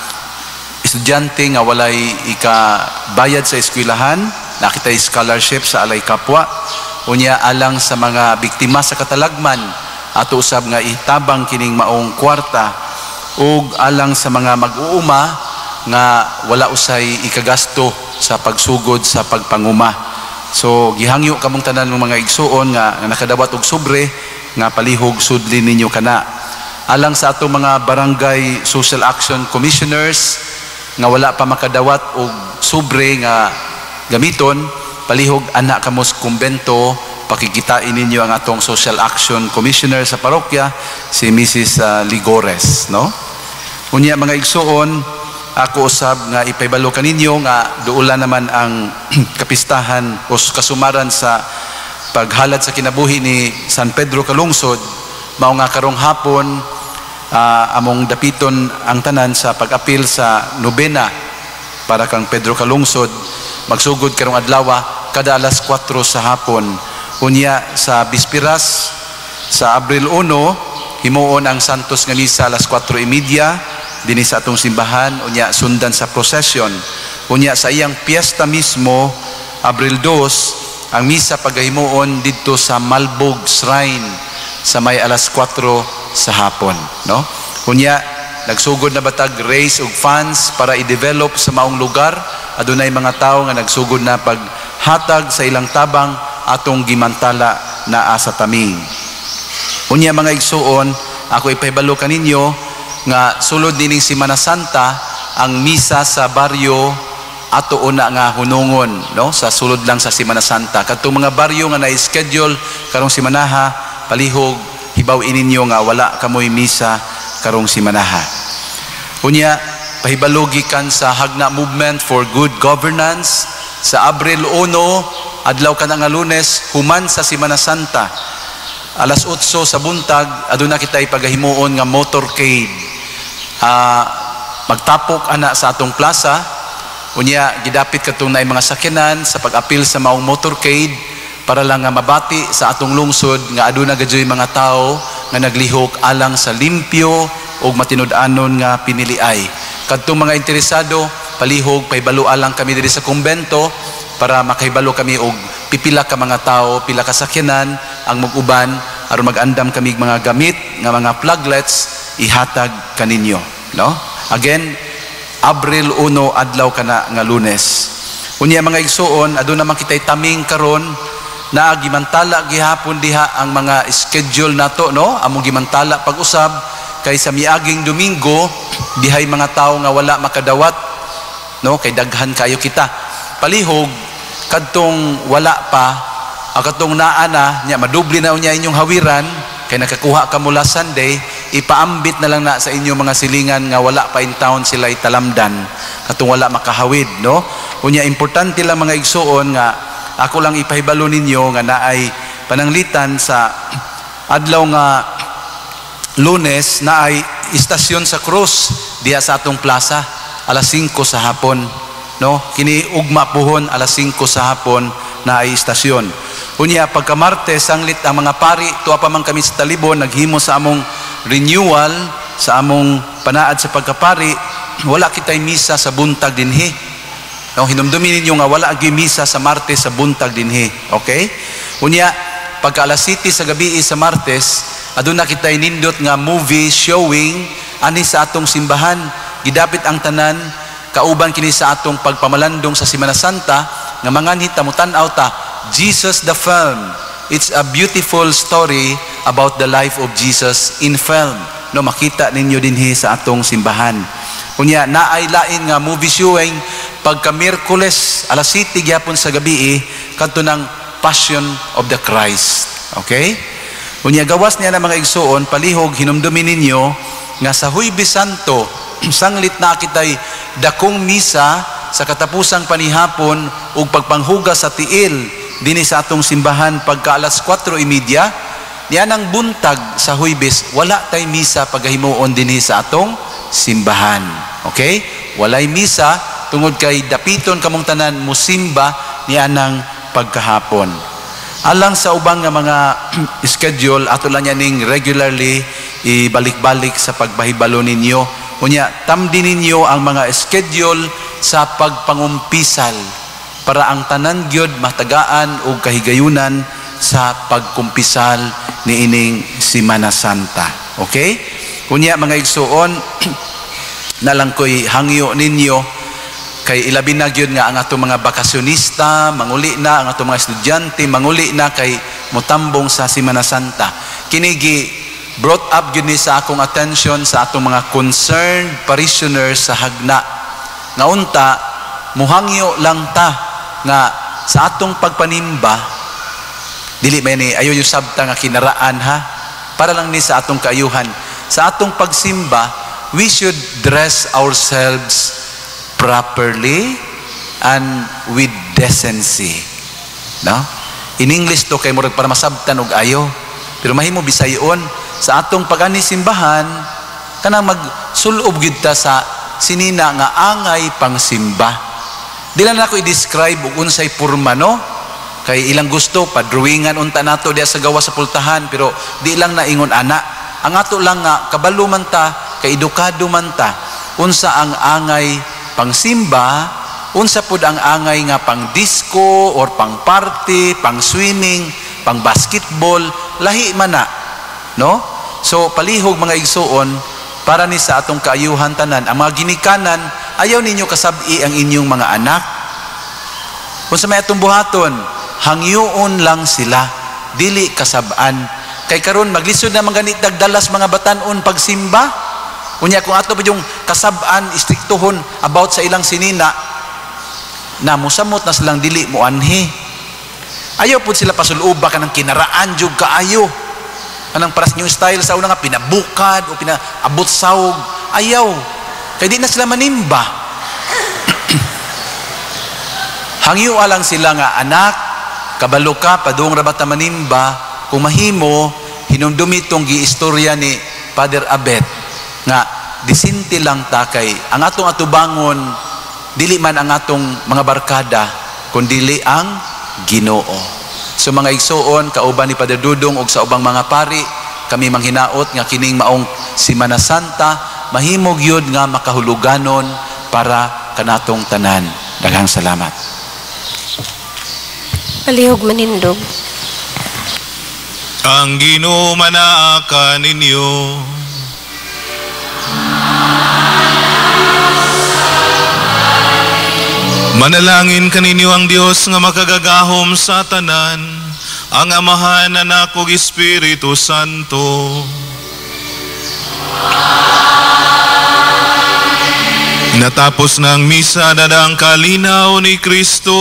estudyante nga walay ikabayad sa eskwelahan, nakitay scholarship sa Alay Kapwa. Unya alang sa mga biktima sa katalagman, ato usab nga itabang kining maong kwarta, ug alang sa mga mag-uuma nga wala usay ikagasto sa pagsugod sa pagpanguma. So gihangyo kamong tanan ng mga igsuon nga nakadawat og sobre nga palihog sudli ninyo kana. Alang sa atong mga barangay social action commissioners nga wala pa makadawat og sobre nga gamiton, palihog ana kamo sa kumbento, pakikitain ninyo ang atong social action commissioner sa parokya, si Mrs. Ligores, no? Unya mga igsuon, ako usab nga ipahibalo kaninyo nga duula naman ang kapistahan o kasumaran sa paghalad sa kinabuhi ni San Pedro Calungsod. Mao nga karong hapon among dapiton ang tanan sa pag-apil sa nobena para kang Pedro Calungsod. Magsugod karong adlaw kada alas 4 sa hapon. Unya sa bispiras sa Abril 1 himuon ang Santos nga misa alas 4:30 dinhi sa atong simbahan, unya sundan sa procession. Unya sa iyang piyesta mismo Abril 2 ang misa pagahimuon didto sa Malbog Shrine sa may alas 4 sa hapon, no? Unya nagsugod na batag raise og funds para i-develop sa maong lugar. Adunay mga tawo nga nagsugod na paghatag sa ilang tabang atong gimantala naa sa taming. Unya mga igsuon, ako ipahibalo kaninyo nga sulod nining Semana Santa ang misa sa baryo ato una nga hunungon, no, sa sulod lang sa Semana Santa. Kadtong mga baryo nga na-schedule karong simanaha, palihog hibaw-i ninyo nga wala kamoy misa karong simanaha. Unya pahibalo gikan sa Hagna Movement for Good Governance sa Abril 1 adlaw kana nga Lunes, human sa Semana Santa alas 8 sa buntag, aduna kita ipagahimuon nga motorcade. Magtapok ana sa atong plaza. Unya gidapit kadtong naay mga sakyanan sa pag-apil sa maong motorcade para lang nga mabati sa atong lungsod nga aduna gadyoy mga tawo nga naglihok alang sa limpyo ug matinud-anon nga piniliay. Kadtong mga interesado, palihog pahibalo alang kami diri sa kumbento para makahibalo kami og pipila ka mga tawo, pila ka sakyanan ang mag-uban aron mag-andam kami mga gamit nga mga pluglets ihatag kaninyo, no? Again, Abril 1, adlaw kana nga Lunes. Unya mga igsuon, aduna man kitay taming karon na gimantala gihapon diha ang mga schedule nato, no? Among gimantala pag-usab kay sa miaging Domingo dihay mga tawo nga wala makadawat, no? Kay daghan kayo kita. Palihog kadtong wala pa, ang katong naa na nya madubli na unya inyong hawiran kay nakakuha ka mula Sunday, ipaambit na lang na sa inyong mga silingan nga wala pa in town sila italamdan katong wala makahawid, no? Unya importante lang mga igsuon nga ako lang ipahibalo ninyo nga naay pananglitan sa adlaw nga Lunes naay istasyon sa krus diha sa atong plaza alas 5 sa hapon, no? Kini ugma puhon alas 5 sa hapon naay istasyon. Unya pagka Martes sanglit ang mga pari, tuwa pa man kami sa Talibon naghimo sa among renewal sa among panaad sa pagkapari, wala kitay misa sa buntag dinhi. No, hinumdumi ninyo nga wala gyud misa sa Martes sa buntag dinhi. Okay? Unya pagka alas 7 sa gabi sa Martes, aduna kitay nindot nga movie showing ani sa atong simbahan. Gidapit ang tanan kauban kini sa atong pagpamalandong sa Semana Santa nga manganhi ta motan-aw ta Jesus the film. It's a beautiful story about the life of Jesus in film. No, makita ninyo dinhi sa atong simbahan. Unya naay lain nga movie showing pagka Miyerkules alas 7 gyapon sa gabi kadto ng Passion of the Christ. Okay? Unya gawas niya na mga igsuon, palihog hinumdumi ninyo nga sa Huwebes Santo sanglit na kitay dakong misa sa katapusang panihapon ug pagpanghugas sa tiil dinhi sa atong simbahan pagka alas 4:30 niya nang buntag sa Huwebes, wala tay misa pagahimuon dinhi sa atong simbahan. Okay? Walay misa tungod kay dapiton kamong tanan musimba niya nang pagkahapon. Alang sa ubang nga mga schedule ato lang ning regularly ibalik-balik sa pagbahibalo ninyo. Unya tamdi ninyo ang mga schedule sa pagpangumpisal para ang tanan gyud matagaan og kahigayunan sa pagkumpisal niining Semana Santa. Okay? Unya mga igsuon, nalang ko'y hangyo ninyo kay ilabi na gyud nga ang atong mga bakasyonista manguli na, ang atong mga estudyante manguli na kay motambong sa Semana Santa. Kini gi brought up gyud ni sa akong attention sa atong mga concerned parishioners sa Hagna. Nga unta muhangyo lang ta nga sa atong pagpanimba, dili man ni ayo yung sabta nga kinaraan ha, para lang ni sa atong kaayuhan. Sa atong pagsimba, we should dress ourselves properly and with decency, no? In English to kay murag para masabtan og ayo, pero mahimo bisayon sa atong pag-ani simbahan kanang magsulob gyud ta sa sinina nga angay pangsimba. Di lang nako i-describe og unsay porma, no? Kay ilang gusto padrawingan unta nato diha sa gawas sa pultahan, pero di lang naingon ana. Ang ato lang nga kabalo man ta, kay edukado man ta, unsa ang angay pangsimba, unsa pud ang angay nga pang disco or pang party, pang swimming, pang basketball, lahi man na, no? So palihog mga igsuon, para ni sa atong kaayuhan tanan, ang mga ginikanan, ayaw ninyo kasab-i ang inyong mga anak. Kung sa may atong buhaton, hangyoon lang sila, dili kasab-an. Kay karon maglisod na mga ganit dagdalas mga batan-on pagsimba. Unya kung ato pa yung kasab-an, istriktuhon about sa ilang sinina, na musamot na silang dili moanhi. Ayaw po sila pasuluba ka ng kinaraan jug kaayo. Anang paras new style sa una nga pinabukad o pinaabot sawog. Ayaw. Kay di na sila manimba. Hangyo lang sila nga anak, kabalo ka, padung ra ba ta manimba, kung mahimo, hinumdumi itong giistorya ni Father Abet nga disinti lang ta kay ang atong atubangon dili man ang atong mga barkada kundili ang Ginoo. So mga igsuon, kauban ni Padre Dudong og sa ubang mga pari, kami manghinaot nga kining maong Semana Santa mahimo gyud nga makahuluganon para kanatong tanan. Daghang salamat. Palihog manindog. Ang Ginoo manaa kaninyo. Manalangin kaninyo ang Dios nga makagagahom sa tanan, ang Amahan, Anak ug Espiritu Santo. Natapos na ang misa, dada ang kalinaw ni Kristo.